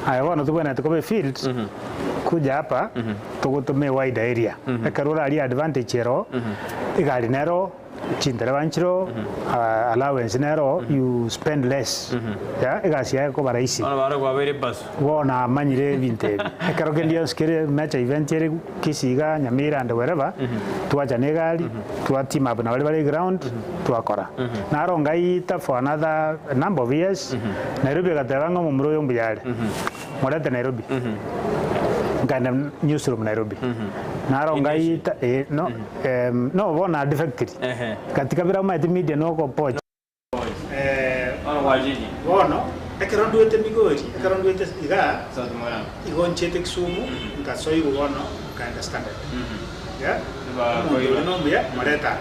aye bono tobwenerete koba efield kuja hapa togotoma ewider area. Ekero orarie advantage ero, egari nero. Chintereba nchiroo, allowance neroo, you spend less, yeah, egasi yaye ekoba rahisi. Bono barabwo babeire basu. Bono amanyire ebinto ebi. Ekero kende gionsi kere major event ere Kisii igaa, Nyamira and wherever, twacha na egari, twa team up na baria bare ground, twakora. Naro ngaita for another number of years, Nairobi egateba ng'a omomura oyo mbuya are, morete Nairobi. Nkaenda newsroom Nairobi. Naro ngaita, eh, no, no bono adefectiri. Gati kabere omanyete media nogopocha. Bono ekero nduete Migori, ekero nduete igaa, igo nchiete Kisumu, nkasoigwa bono nkaenda Standard. Yeah, omonto oria nomuya, morete aa.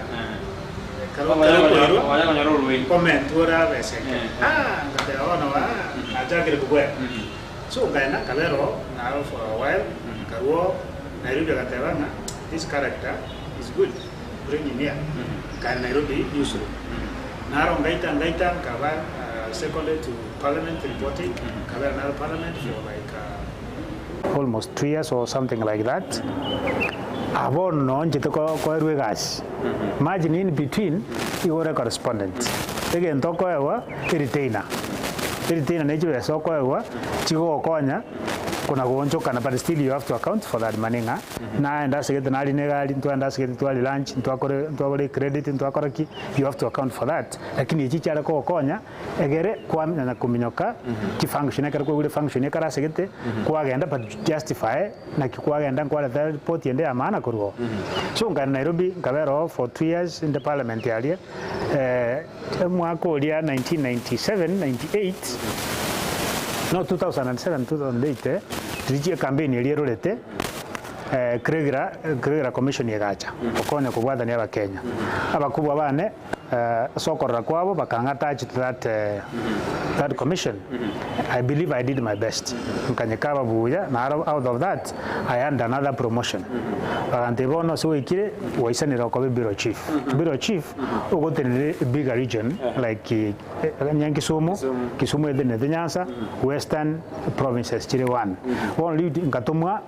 Ekero ekero okoirwa, comment ore abesa eke. Ah, ngateba bono ah, nachakire kobwera. So nkaenda nkabera oo naro for a while, nkarwa oo, Nairobi agateba ng'a this character is good. Bring him here. Nkaenda Nairobi newsroom. Naro ngaita ngaita nkaba seconded to parliament reporting, nkabera naro parliament for like almost 2 years or something like that. Abwo bono nonchete koerwa egasi. Imagine in between igo ore correspondent. Egento okoegwa eretainer. Eretainer ne chibesa okoegwa chigogokonya kona goonchokana but still you have to account for that money ng'a Naende asegete nari negari, ntwaende asegete twari lunch, ntwakore ntwagora ecredit, ntwakora ki, you have to account for that, lakini echi chiare kogokonya egere kwamanya kominyoka chifunction ekero kwaigure function ekero asegete kwagenda but justify naki kwagenda nkwareta report ende ya maana korwa oo. So nkaenda Nairobi nkabera oo for 2 years inde parliament aria, omwaka oria 1997, 98, no 2007, 2008 riria ecampaign eria erorete. Kriegler Kriegler Commission egacha gokonya kobwatania Abakenya. Abakubwa bane ase okorora kwabo bakang'a attach to that that commission. I believe I did my best. Nkanyeka ababuya naro out of that I earned another promotion. Bagantebia bono ase gwaikire gwaisanire okoba ebureau chief. Bureau chief ogotenenera a bigger region like Onye Kisumu, Kisumu etenenete Nyanza, Western provinces chire one. Bono Rift nkatomwa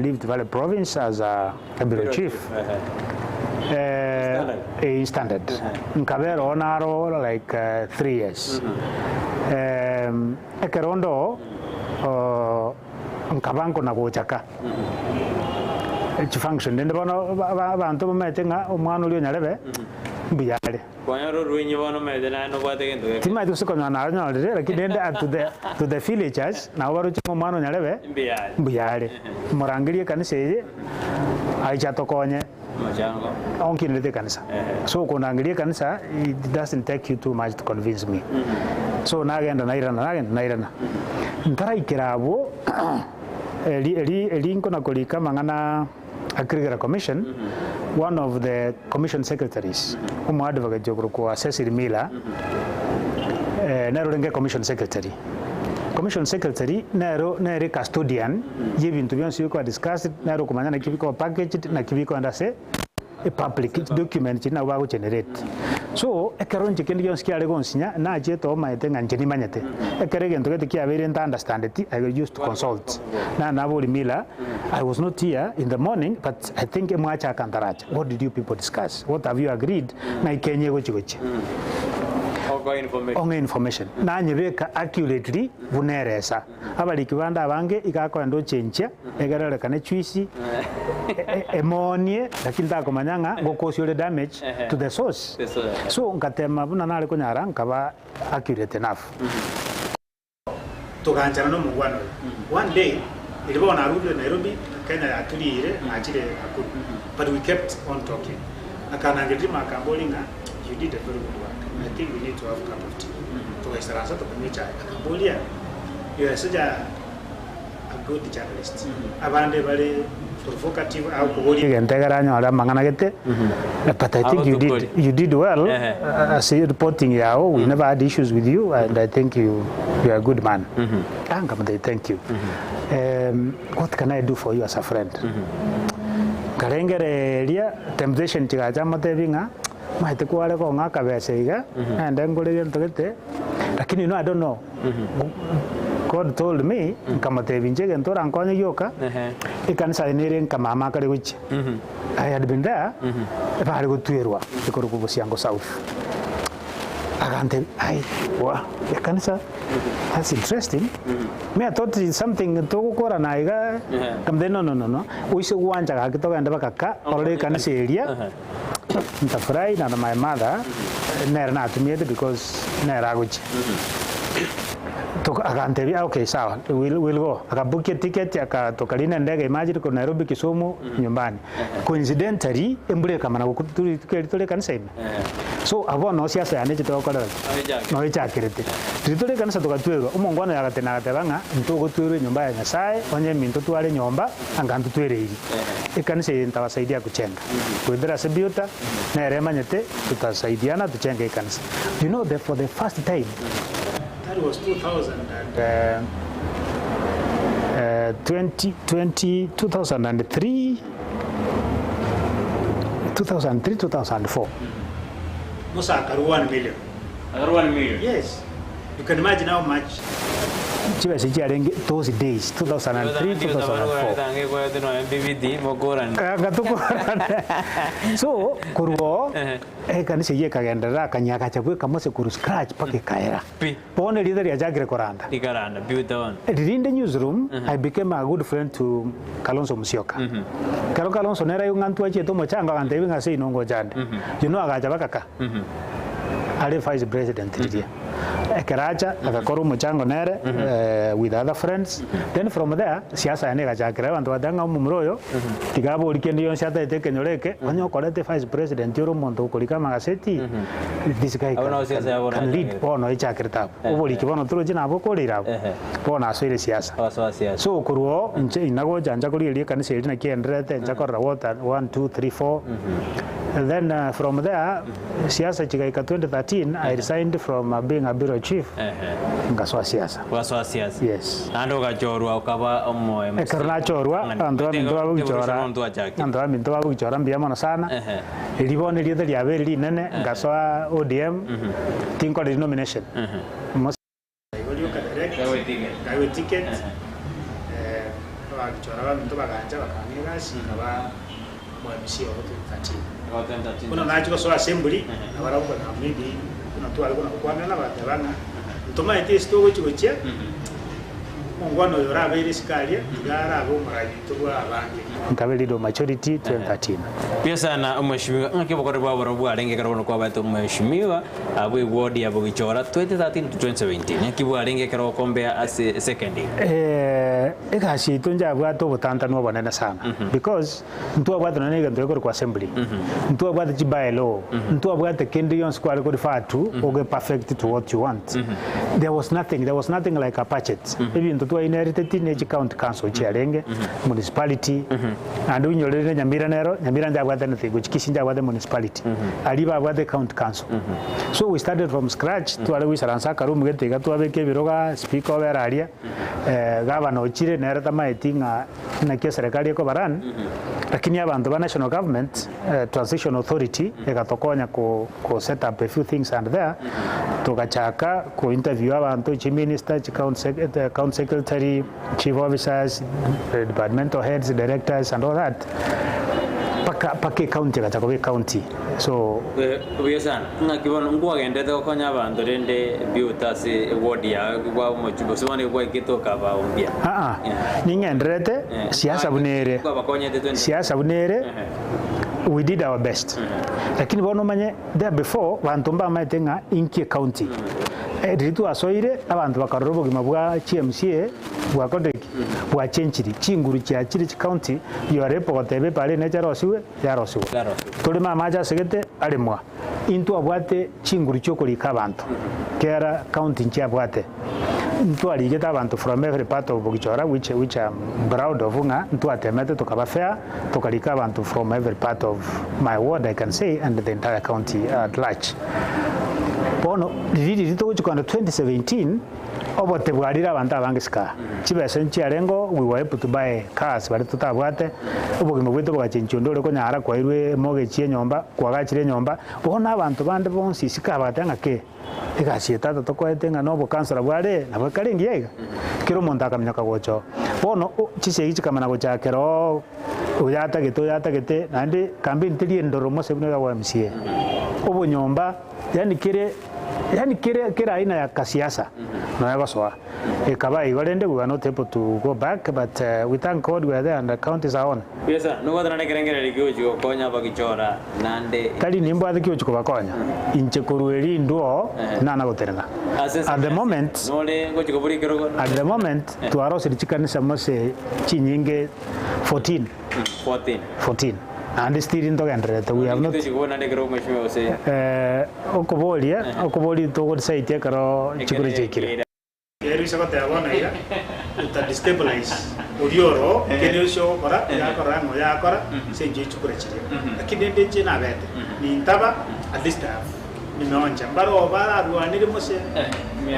Rift Valley province as a bureau chief in standard. Nkabera oo naro like 3 years. Ekero onde oo nkaba nkona gochaka chifunction rende bono abanto bamaete ng'a omwana oria o Nyarebe mbuya are. Kwanyora orwenyi bono omanyete naye nobwate gento geke. Timanyeti gose konyora naronyorire lakini rende to the to the villagers nabo baroche ng'a omwana o Nyarebe Mbuya are. mbuya are. Morangerie ekanisa eye aiche atokonye Omochango. onkinerete ekanisa. Ehe. So okondangeria ekanisa it doesn't take you too much to convince me. So nagenda nairana nagenda nairana. Ntaraikera abwo eri eri eri nkona korika amang'ana. Akirigera Commission, one of the commission secretaries, omo advocate okorokwa Cecil Miller, nere orenge commission secretary. Commission secretary nero nere custodian ya ebinto bionsi bikoba discussed, nere okomanya naki bikoba packaged, naki bikoenda ase epublic document chiria nabo bago generate. So, ekero inche kende gionsi kiare gonsinya, nachiete omanyete ng'a inche nimanyete. Ekero egento gete kiabeire nta understandeti, I will used to consult. Na nabori Miller, I was not here in the morning but I think emwachaka ntaracha, what did you people discuss? What have you agreed? Ng'ai Kenya egochi gochia? Okoa information. Ong'e information. Nanyebeka accurately buna eresa. Abariki bande abange iga akoenda ochenchia, egere orekane chuisi, emoonie, lakini takomanya ng'a ngokosia ore damage to the source. The source. So ngatema buna nare konyara nkaba accurate enough. Toganchana nomongwana oyo. One day, riria bono narurire Nairobi, Kenya yaturiire, nachire Nakuru. But we kept on talking. Akanangereria rimo akamboria ng'a you did a very good work. I think we need to have cup of tea. Togaisaransa tokanywa echae. Akamboria, you are such a, a good journalist. Abande bare provocative, agokoboria Egento ekero anyore amang'ana gete, but I think you did, Agotukori. you did well Ehe. ase reporting yao, we never had issues with you and I think you, you are a good man. Ah, nkamotebia thank you. What can I do for you as a friend? Nkarengereria temptation chigacha motebie ng'a maete kware kong'a akabesa iga, naende ngore gento gete, lakini you know I don't know. God told me, nkamotebia inche egento orankonye gioka, ekanisa eye nere nka mama akare gochia. I had been there, ebare gotwerwa ekorokwa Bosiango South. Agantebia, ai, wa, ekanisa, that's interesting. Me I thought it's something togokorana iga, nkamotebia no, no, no, no, oise gwancha gaki togende baka ka, orore ekanisa eria, Ntafurahi na my mother nere natumiete because nere agochia. Toka agantebia okay sawa we'll, we'll go. Akabukia ticket aka tokarina endege imagine korwa Nairobi Kisumu nyumbani. Coincidentally embura ekamana gokwa turi rituko eri tore ekanisa ime. So abwo bono siasa yane echete gokorera ki? Noyo echakerete. Riria tore ekanisa togatwerwa, omongwana oyo agatena agateba ng'a ntogotwerwa enyomba ya Nyasaye onye eminto tware nyomba anga ntotwereirie. Ekanisa eye ntabasaidia kuchenga. Goetera ase Biota, nere emanyete tutasaidiana tuchenge ekanisa. You know the for the first time. That was 2000 and. 20, 20, 2003, 2003, 2004. Musa akarua 1 million. Akarua 1 million? Yes. You can imagine how much. Chibesa chiarenge those days, 2003, 2004. So, korwa oo, ekanisa eyio ekagenderera akanyia agacha bweka mose korwa scratch mpaka ekaera. Bono erieta riachakire koranda. Riria inde newsroom, I became a good friend to Kalonzo Musyoka. Ekero Kalonzo nere aigwe ng'a ntwachiete omochango agantebia ng'a seino ngocha nde. You know agacha baka ka. Are vice president riria. Ekero acha agakora omochango nere with other friends, then from there siasa yane egachakera abanto bagateba ng'a omomura oyo tiga abori kende gionsi ataete ekenyoro eke, onye okorete vice president ore omonto okorika amagaseti, this guy Abwo can, nabo siasa yabo can lead. nachakire. Bono echakerete abwo. Oboriki bono toroche nabwo okoreire abwo, bono asoire siasa. Asoa siasa. So korwa oo inche inagocha ncha korigereria ekanisa eria naki enderete, ncha korora what one, two, three, four, then from there Siasa chigaika 2013 I resigned from being a bureau chief ngasoa siasa. Ogasoa siasa. Yes. Naende ogachorwa okaba omo MC. Ekero nachorwa abanto baminto bagogichora abanto baminto bagogichora mbuya mono sana. Erio bono erieta riabeire rinene ngasoa ODM tinkoreri nomination. Igo rioka direct, nkaegwa eticket, abagichora baminto bagancha bakang'a egasi nkaba omo MC obo 2013. Buna nachia gosoa assembly, nabarabwo bakanga maybe buna tware kona gokwanerana bagateba ng'a ntomaeti ase togochia gochia, omongwana oyo orabeire isiko aria, tiga arabe omorai oito bwa abange. Nkabe leader of majority 2013. Mbuya sana omweshimiwa, ng'aki obokori bwa borobwo bwarenge ekero bono kwabaete omweshimiwa? Abwo eward ya Bogichora 2013 to 2017 naki bwarenge ekero okombea ase seconding? Egasi yaito njabwate obotantanu obonene sana because ntwabwate nonya na egento gekorokwa assembly, ntwabwate chi by law, ntwabwate kende gionsi kware ko refer to oge perfect to what you want. There was nothing, there was nothing like a budget. Ebinto twa inheriteti ne chi county council chiarenge, municipality, Naende oinyorere Nyamira nero, Nyamira njabwate anything, gochia Kisii njabwate municipality, aria babwate county council. So we started from scratch, tware goisaransa akaroom gete iga twabeka ebiroga, speaker obere aria, gavana ochire nere tamaeti ng'a naki eserekari ekoba run, lakini abanto ba national government, transition authority egatokonya ko ko set up a few things and there, togachaka ko interview abanto, chiminister, chi county sec county secretary, chief officers, departmental heads, directors and all that, mpaka mpaka ecounty egacha koba ecounty so. Buya sana. Ng'aki bono nkwagenderete gokonya abanto rende biuta ase eward yao kwaba omochumbe gose bono gwaikete okabaombia? Aa, ning'endererete siasa buna ere, Kwabakonyete 20 siasa buna ere, we did our best. Lakini bono omanye there before banto mbamaete ng'a inki ecounty. Riria twasoire, abanto bakarora obogima bwa chiMCA bwakorire ki? Bwachenchiri, chinguru chiachire chicounty, you are able goteba epara eye neche erosiwe, yarosiwa. Toreme amache asegete, aremwa. Intwabwate chinguru chiokorika abanto, kera county nchiabwate. Ntwarigete abanto from every part of Bogichora which, which I'm proud of ng'a ntwatemete tokaba fair, tokarika abanto from every part of my ward I can say and the entire county at large. Bono riria riria togochia kogenda 2017, Obote bwarire abanto abange sika. Chibesa nchiarengeo, we were able to buy cars baria totabwate, obogima bwaito bogachenchwa onde ore konyara kwairwe emortgage ya enyomba, kwagachire enyomba, bono abanto bande bonsi isiko aba bagateba ng'a kei, egasi eye tata tokoete ng'a na obokansora bware nabo ekare engiya iga? Kera omonto akaminyoka gocha oo. Bono o chisegi chikamana gochakera oo, oyo atagete oyo atagete, naende campaign teri endoro mose buna oyo ya MCA. Obonyomba, yaani kere. Yaani kere kera aina ya kasiasa nonya gosoa ekaba igo rende we were not able to go back but we thank God we are there and the counties are on. Buya sana, nobwate naende ekerengererio giochia gokonya abagichora naende. Tari nimbwate ki ochia kobakonya inche korwa erindwe oo nana gotenena. Ase At the ense moment nore ngochia kobora ekerogo. At the moment twarosirie chikanisa mose chinyinge 14. 14. 14 naende still ntogendererete we have not. Tochia kobora naende ekerogo mweshimiwa gose. Okoboria, okoboria togodecide ekero chikura chiaikire. Ere ise goteba bono iga, Uta destabilize oria oro, kende gionsi ogokora, yakorora ng'a oyo akora, ase enchera ye chikura chiria. Lakini rende inche nabete, nintaba, at least I have nimeoncha. Mbaro bararwanire mose,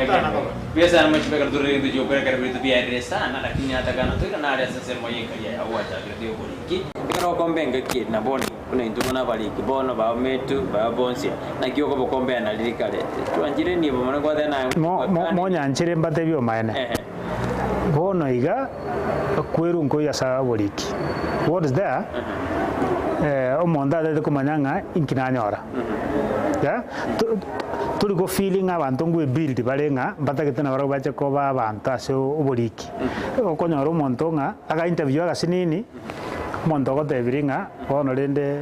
otana koba. Mbuya sana mochie ekero torire egento giokora ekero ebinto biarire sana, lakini atakana toirane aria ase ensemo y'enkaria yao gwachakire toyoboriki. Ekero okomba engaki eri nabo Buna intwe buna abariki bono baometu baba bonsi, naki okobokombea na riria kare. Twanchire nibo mono kwateba naye Mo- mo- Monyanchire mbatebie omaene. Ehe. Bono iga kwerwa nkoiyo ase oboriki. What is there? Eh, omonto atagete komanya ng'a inki nanyora. Yeah? To- Tori go feel ng'a abanto ngwe build bare ng'a mbatagete nabarabwo bache koba abanto ase oboriki. Okonyora omonto ng'a aga interview agasinini, Omonto ogotebirie ng'a bono rende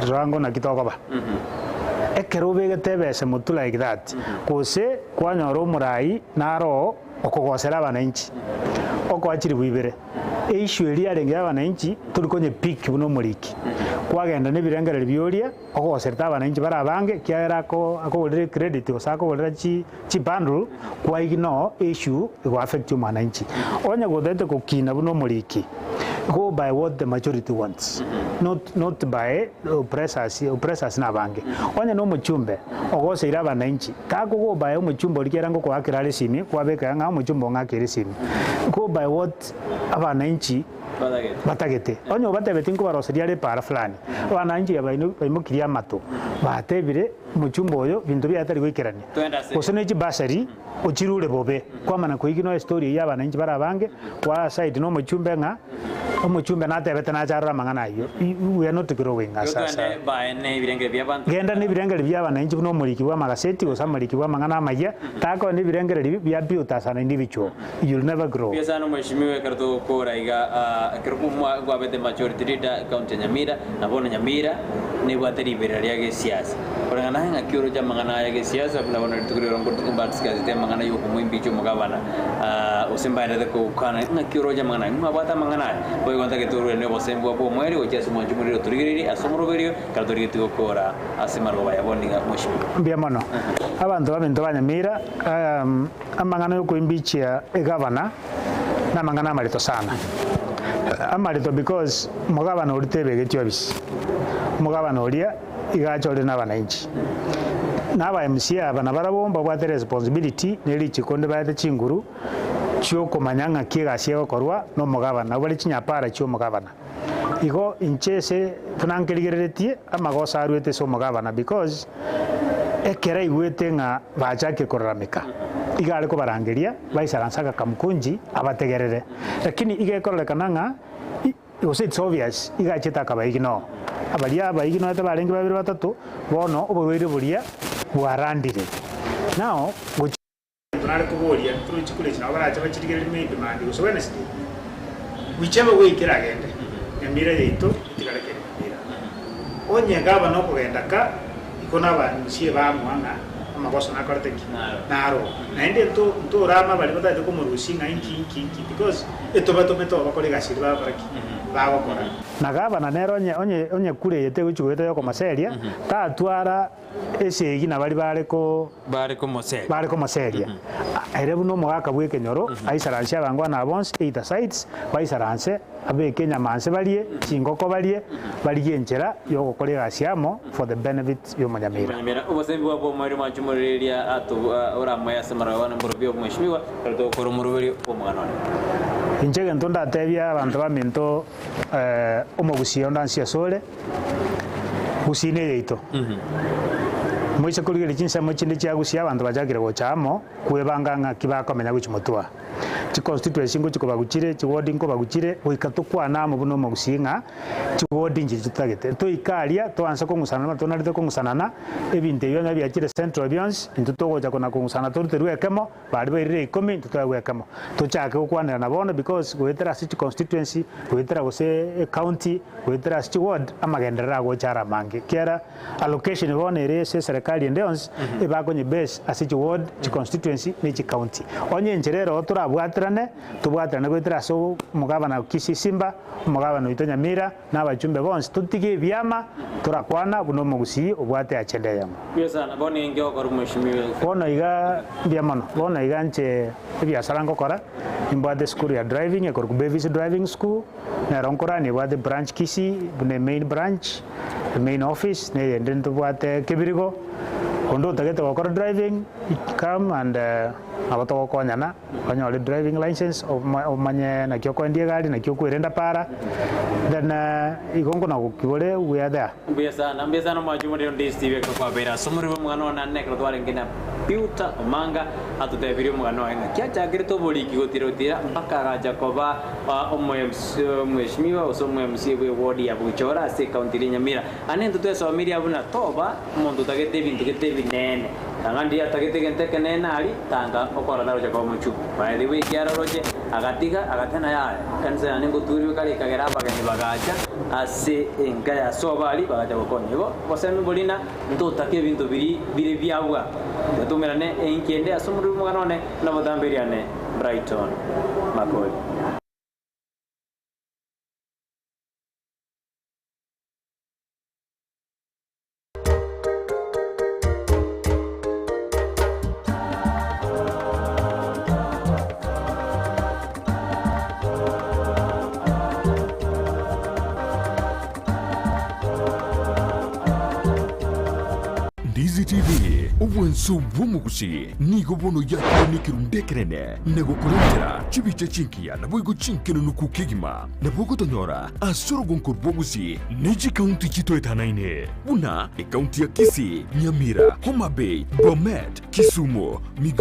rirango naki tokoba. Ekero obegete ebese motwe like that, gose kwanyora omorai naro oo okogosera abananchi, okoa chiribu ibere, eissue eria yarenge ya abananchi tori konye pick buna omoriki. Kwagenda na ebirengererio bioria, ogoserete abananchi bare abange ekiagera ako akogorera ecredit gose akogorera chi chibundle, kwaignore issue ego affect omwananchi. Onye gotagete gokina buna omoriki, go by what the majority wants, not not by oppressors, oppressors nabange. Onye na omochumbe ogoseire abananchi, tako go by omochumbe oria kiagera ngokoakera are esimi, kwabeka ng'a omochumbe ong'akeire esimi. Go by what abananchi. batagete. Onye obatebetie nkobaroseria are epaara fulani, abananchi abaino baimokirie amato, batebire, Omochumba oyo binto biaye tari goikerania, gose ne chibasari ochirure bobe. Kwamana koiginwa estory eyio abananchi bare abange, kwa side na omochumbe ng'a omochumbe natebete nache arore amang'ana ayio. We are not growing as as a. Genda nebirengererio bia abananchi buna omoriki bw'amagaseti gose amoriki bw'amang'ana amayia, takoe nebirengererio bia built as an individual. You'll never grow. Mbuya sana omweshimiwa ekero togokora iga ah, ekero mwa kwabete majority leader ecounty ya Nyamira na bono Nyamira nebwate riberera ria gesiasa. Koreng'ana aye ng'aki oroche amang'ana aya gesiasa buna bono rituko rioro ngo mbadiscussete amang'ana ya okomoimpeacha omogabana ah, gose mbaendete gokwana ng'aki oroche amang'ana aya mwabwate amang'ana aya boigo ntagete orwere obosemi bwa bw'omweri gochia ase omwancho morire otorigereiri ase omoroberio ekero torigetie gokora ase marogoba aya bono iga mweshimiwa. Mbuya mono. Abanto baminto ba Nyamira, Amang'ana y'okoimbichia egavana namang'ana amarito sana. Amarito because omogavana oria tebegeti obisi, omogavana oria iga achorire na abananchi. Na aba MCA aba nabarabwo mbabwate responsibility ne richiko onde baete chinguru chiokomanya ng'aki egasi egokorwa na omogavana, nabo bare chinyapara chia omogavana. Igo inche ase buna nkerigereretie amagoso aruete ase omogavana because ekero aigwete ng'a bachakire korarameka, iga are kobarangeria baisaranse agakamukunji abategerere. Lakini iga ekororekana ng'a gose it's obvious iga achete akabaignore. Abaria abaignorete barenge babere batato, bono oborwaire boria bwarandire. Now gochia. Nare koboria, through chikura echi nabo barache bachirigererie maybe mambia gose Wednesday, whichever way keragende, Nyamira yaito etigare kere Nyamira. Onye gavana okogenda ka, igo nabamusie baamua ng'a amagoso nakorete ki? Naro. Naende nto ntorama baria batagete komorusia ng'a inki inki inki because etobatomete oo bakore egasi eria bagokora ki? Bagokora. Na gavana nere onye onye onye kura eye tegochi goeta yokomoseria, tatwara. esegi nabari bare ko Bare komoseria. bare komoseria. Ere buna omogaka bw'ekenyoro, aisaransie abangwana aba bonsi, either sides, baisaranse, abeke enyama nse barie, chingoko barie, barigie enchera yogokora egasi amo for the benefit y'omonyamira. Omonyamira, obosembi bwa bw'omoerio mwanche omorireria ato oramoe ase amarogo na omorobio omweshimiwa, ekero togokora omoroberio bw'omogano one. Inche egento ndatebie abanto baminto omogusia onde ansie asore, Gusii neyaito. Moise korigereria chinsemo chinde chia Gusii abanto bachakire gocha amo kwebanga ng'aki bakomenya gochia motwe aa. Chiconstituency ngochia kobaguchire, chiward nkobaguchire, goika tokwane amo buna omogusii ng'a chiward nchiria totagete. Toike aria toanse kong'usanana buna tonarete kong'usanana, ebinto ebio onye biachire central bionsi, intwe togocha kona kong'usana toruterwe ekemo, Baria bairire ikomi intwe toegwe ekemo. Tochake gokwanerana bono because goetera ase chiconstituency, goetera gose ecounty, goetera ase chiward, amagenderero agocha are amange. Ekiagera allocation bono ere ase eserekari ende yonsi, ebakonye base ase chiward, chiconstituency ne chicounty. Onye enchera ere oo torabwaterane, tobwaterane goetera ase omogabana o Kisii Simba, omogabana oito Nyamira, na abachumbe bonsi, totige ebiama, torakwana buna omogusii obwate agenda eyemo. Mbuya sana, bono inki ogokora omweshimiwa? Bono iga mbuya mono, bono iga inche ebiasara ngokora, nimbwate esukuru ya driving ekorokwa Bevis Driving School, nero nkora nebwate branch Kisii buna emain branch, emain office, na eyende ntobwate Kebirigo, onde otagete gokora driving, come and nabo togokonyana. Onyore driving licence omanye naki okoendia egari naki okwerenda para then igo nkona gokibore we are there. Mbuya sana, mbuya sana omwanchi omorero Ndisi TV ekero kwabeire ase omorero bw'omogano one ane ekero twarenge na Peter Omanga atotebirie omogano oye ng'aki achakerete oboriki gotira gotira mpaka agacha koba omweshimiwa gose omo MCA bwe ward ya Bogichora ase ecounty eria Nyamira. Ane intwe twesomirie abwo buna toba Omonto otagete ebinto gete ebinene, tanga ndiria atagete egento ekenene aria, tanga okora taroche koba omochungu. By the way ekiagera oroche agatiga agatena yaya, ekanisa yane ngoturirwe kare ekagera abageni bagacha ase enka ya sobo aria bagacha gokonya. Igo obosemi boria ng'a ntotake ebinto biria bire biabwa, tiga toumerane enki ende ase omorwoti bw'omogano one na obotambe riane Brighton Makori. Ndizi TV, obwanso bw'omogusi nigo bono yakire nekerundu ekenene na gokorentera chibicha chingiya naboigo chinkenenuku kegima. Nabo ogotonyora ase orogonko rw'obosie ne chikaunti chitoetanaine, buna ekaunti ya Kisii, Nyamira, Homa Bay, Bomet, Kisumu, Migori.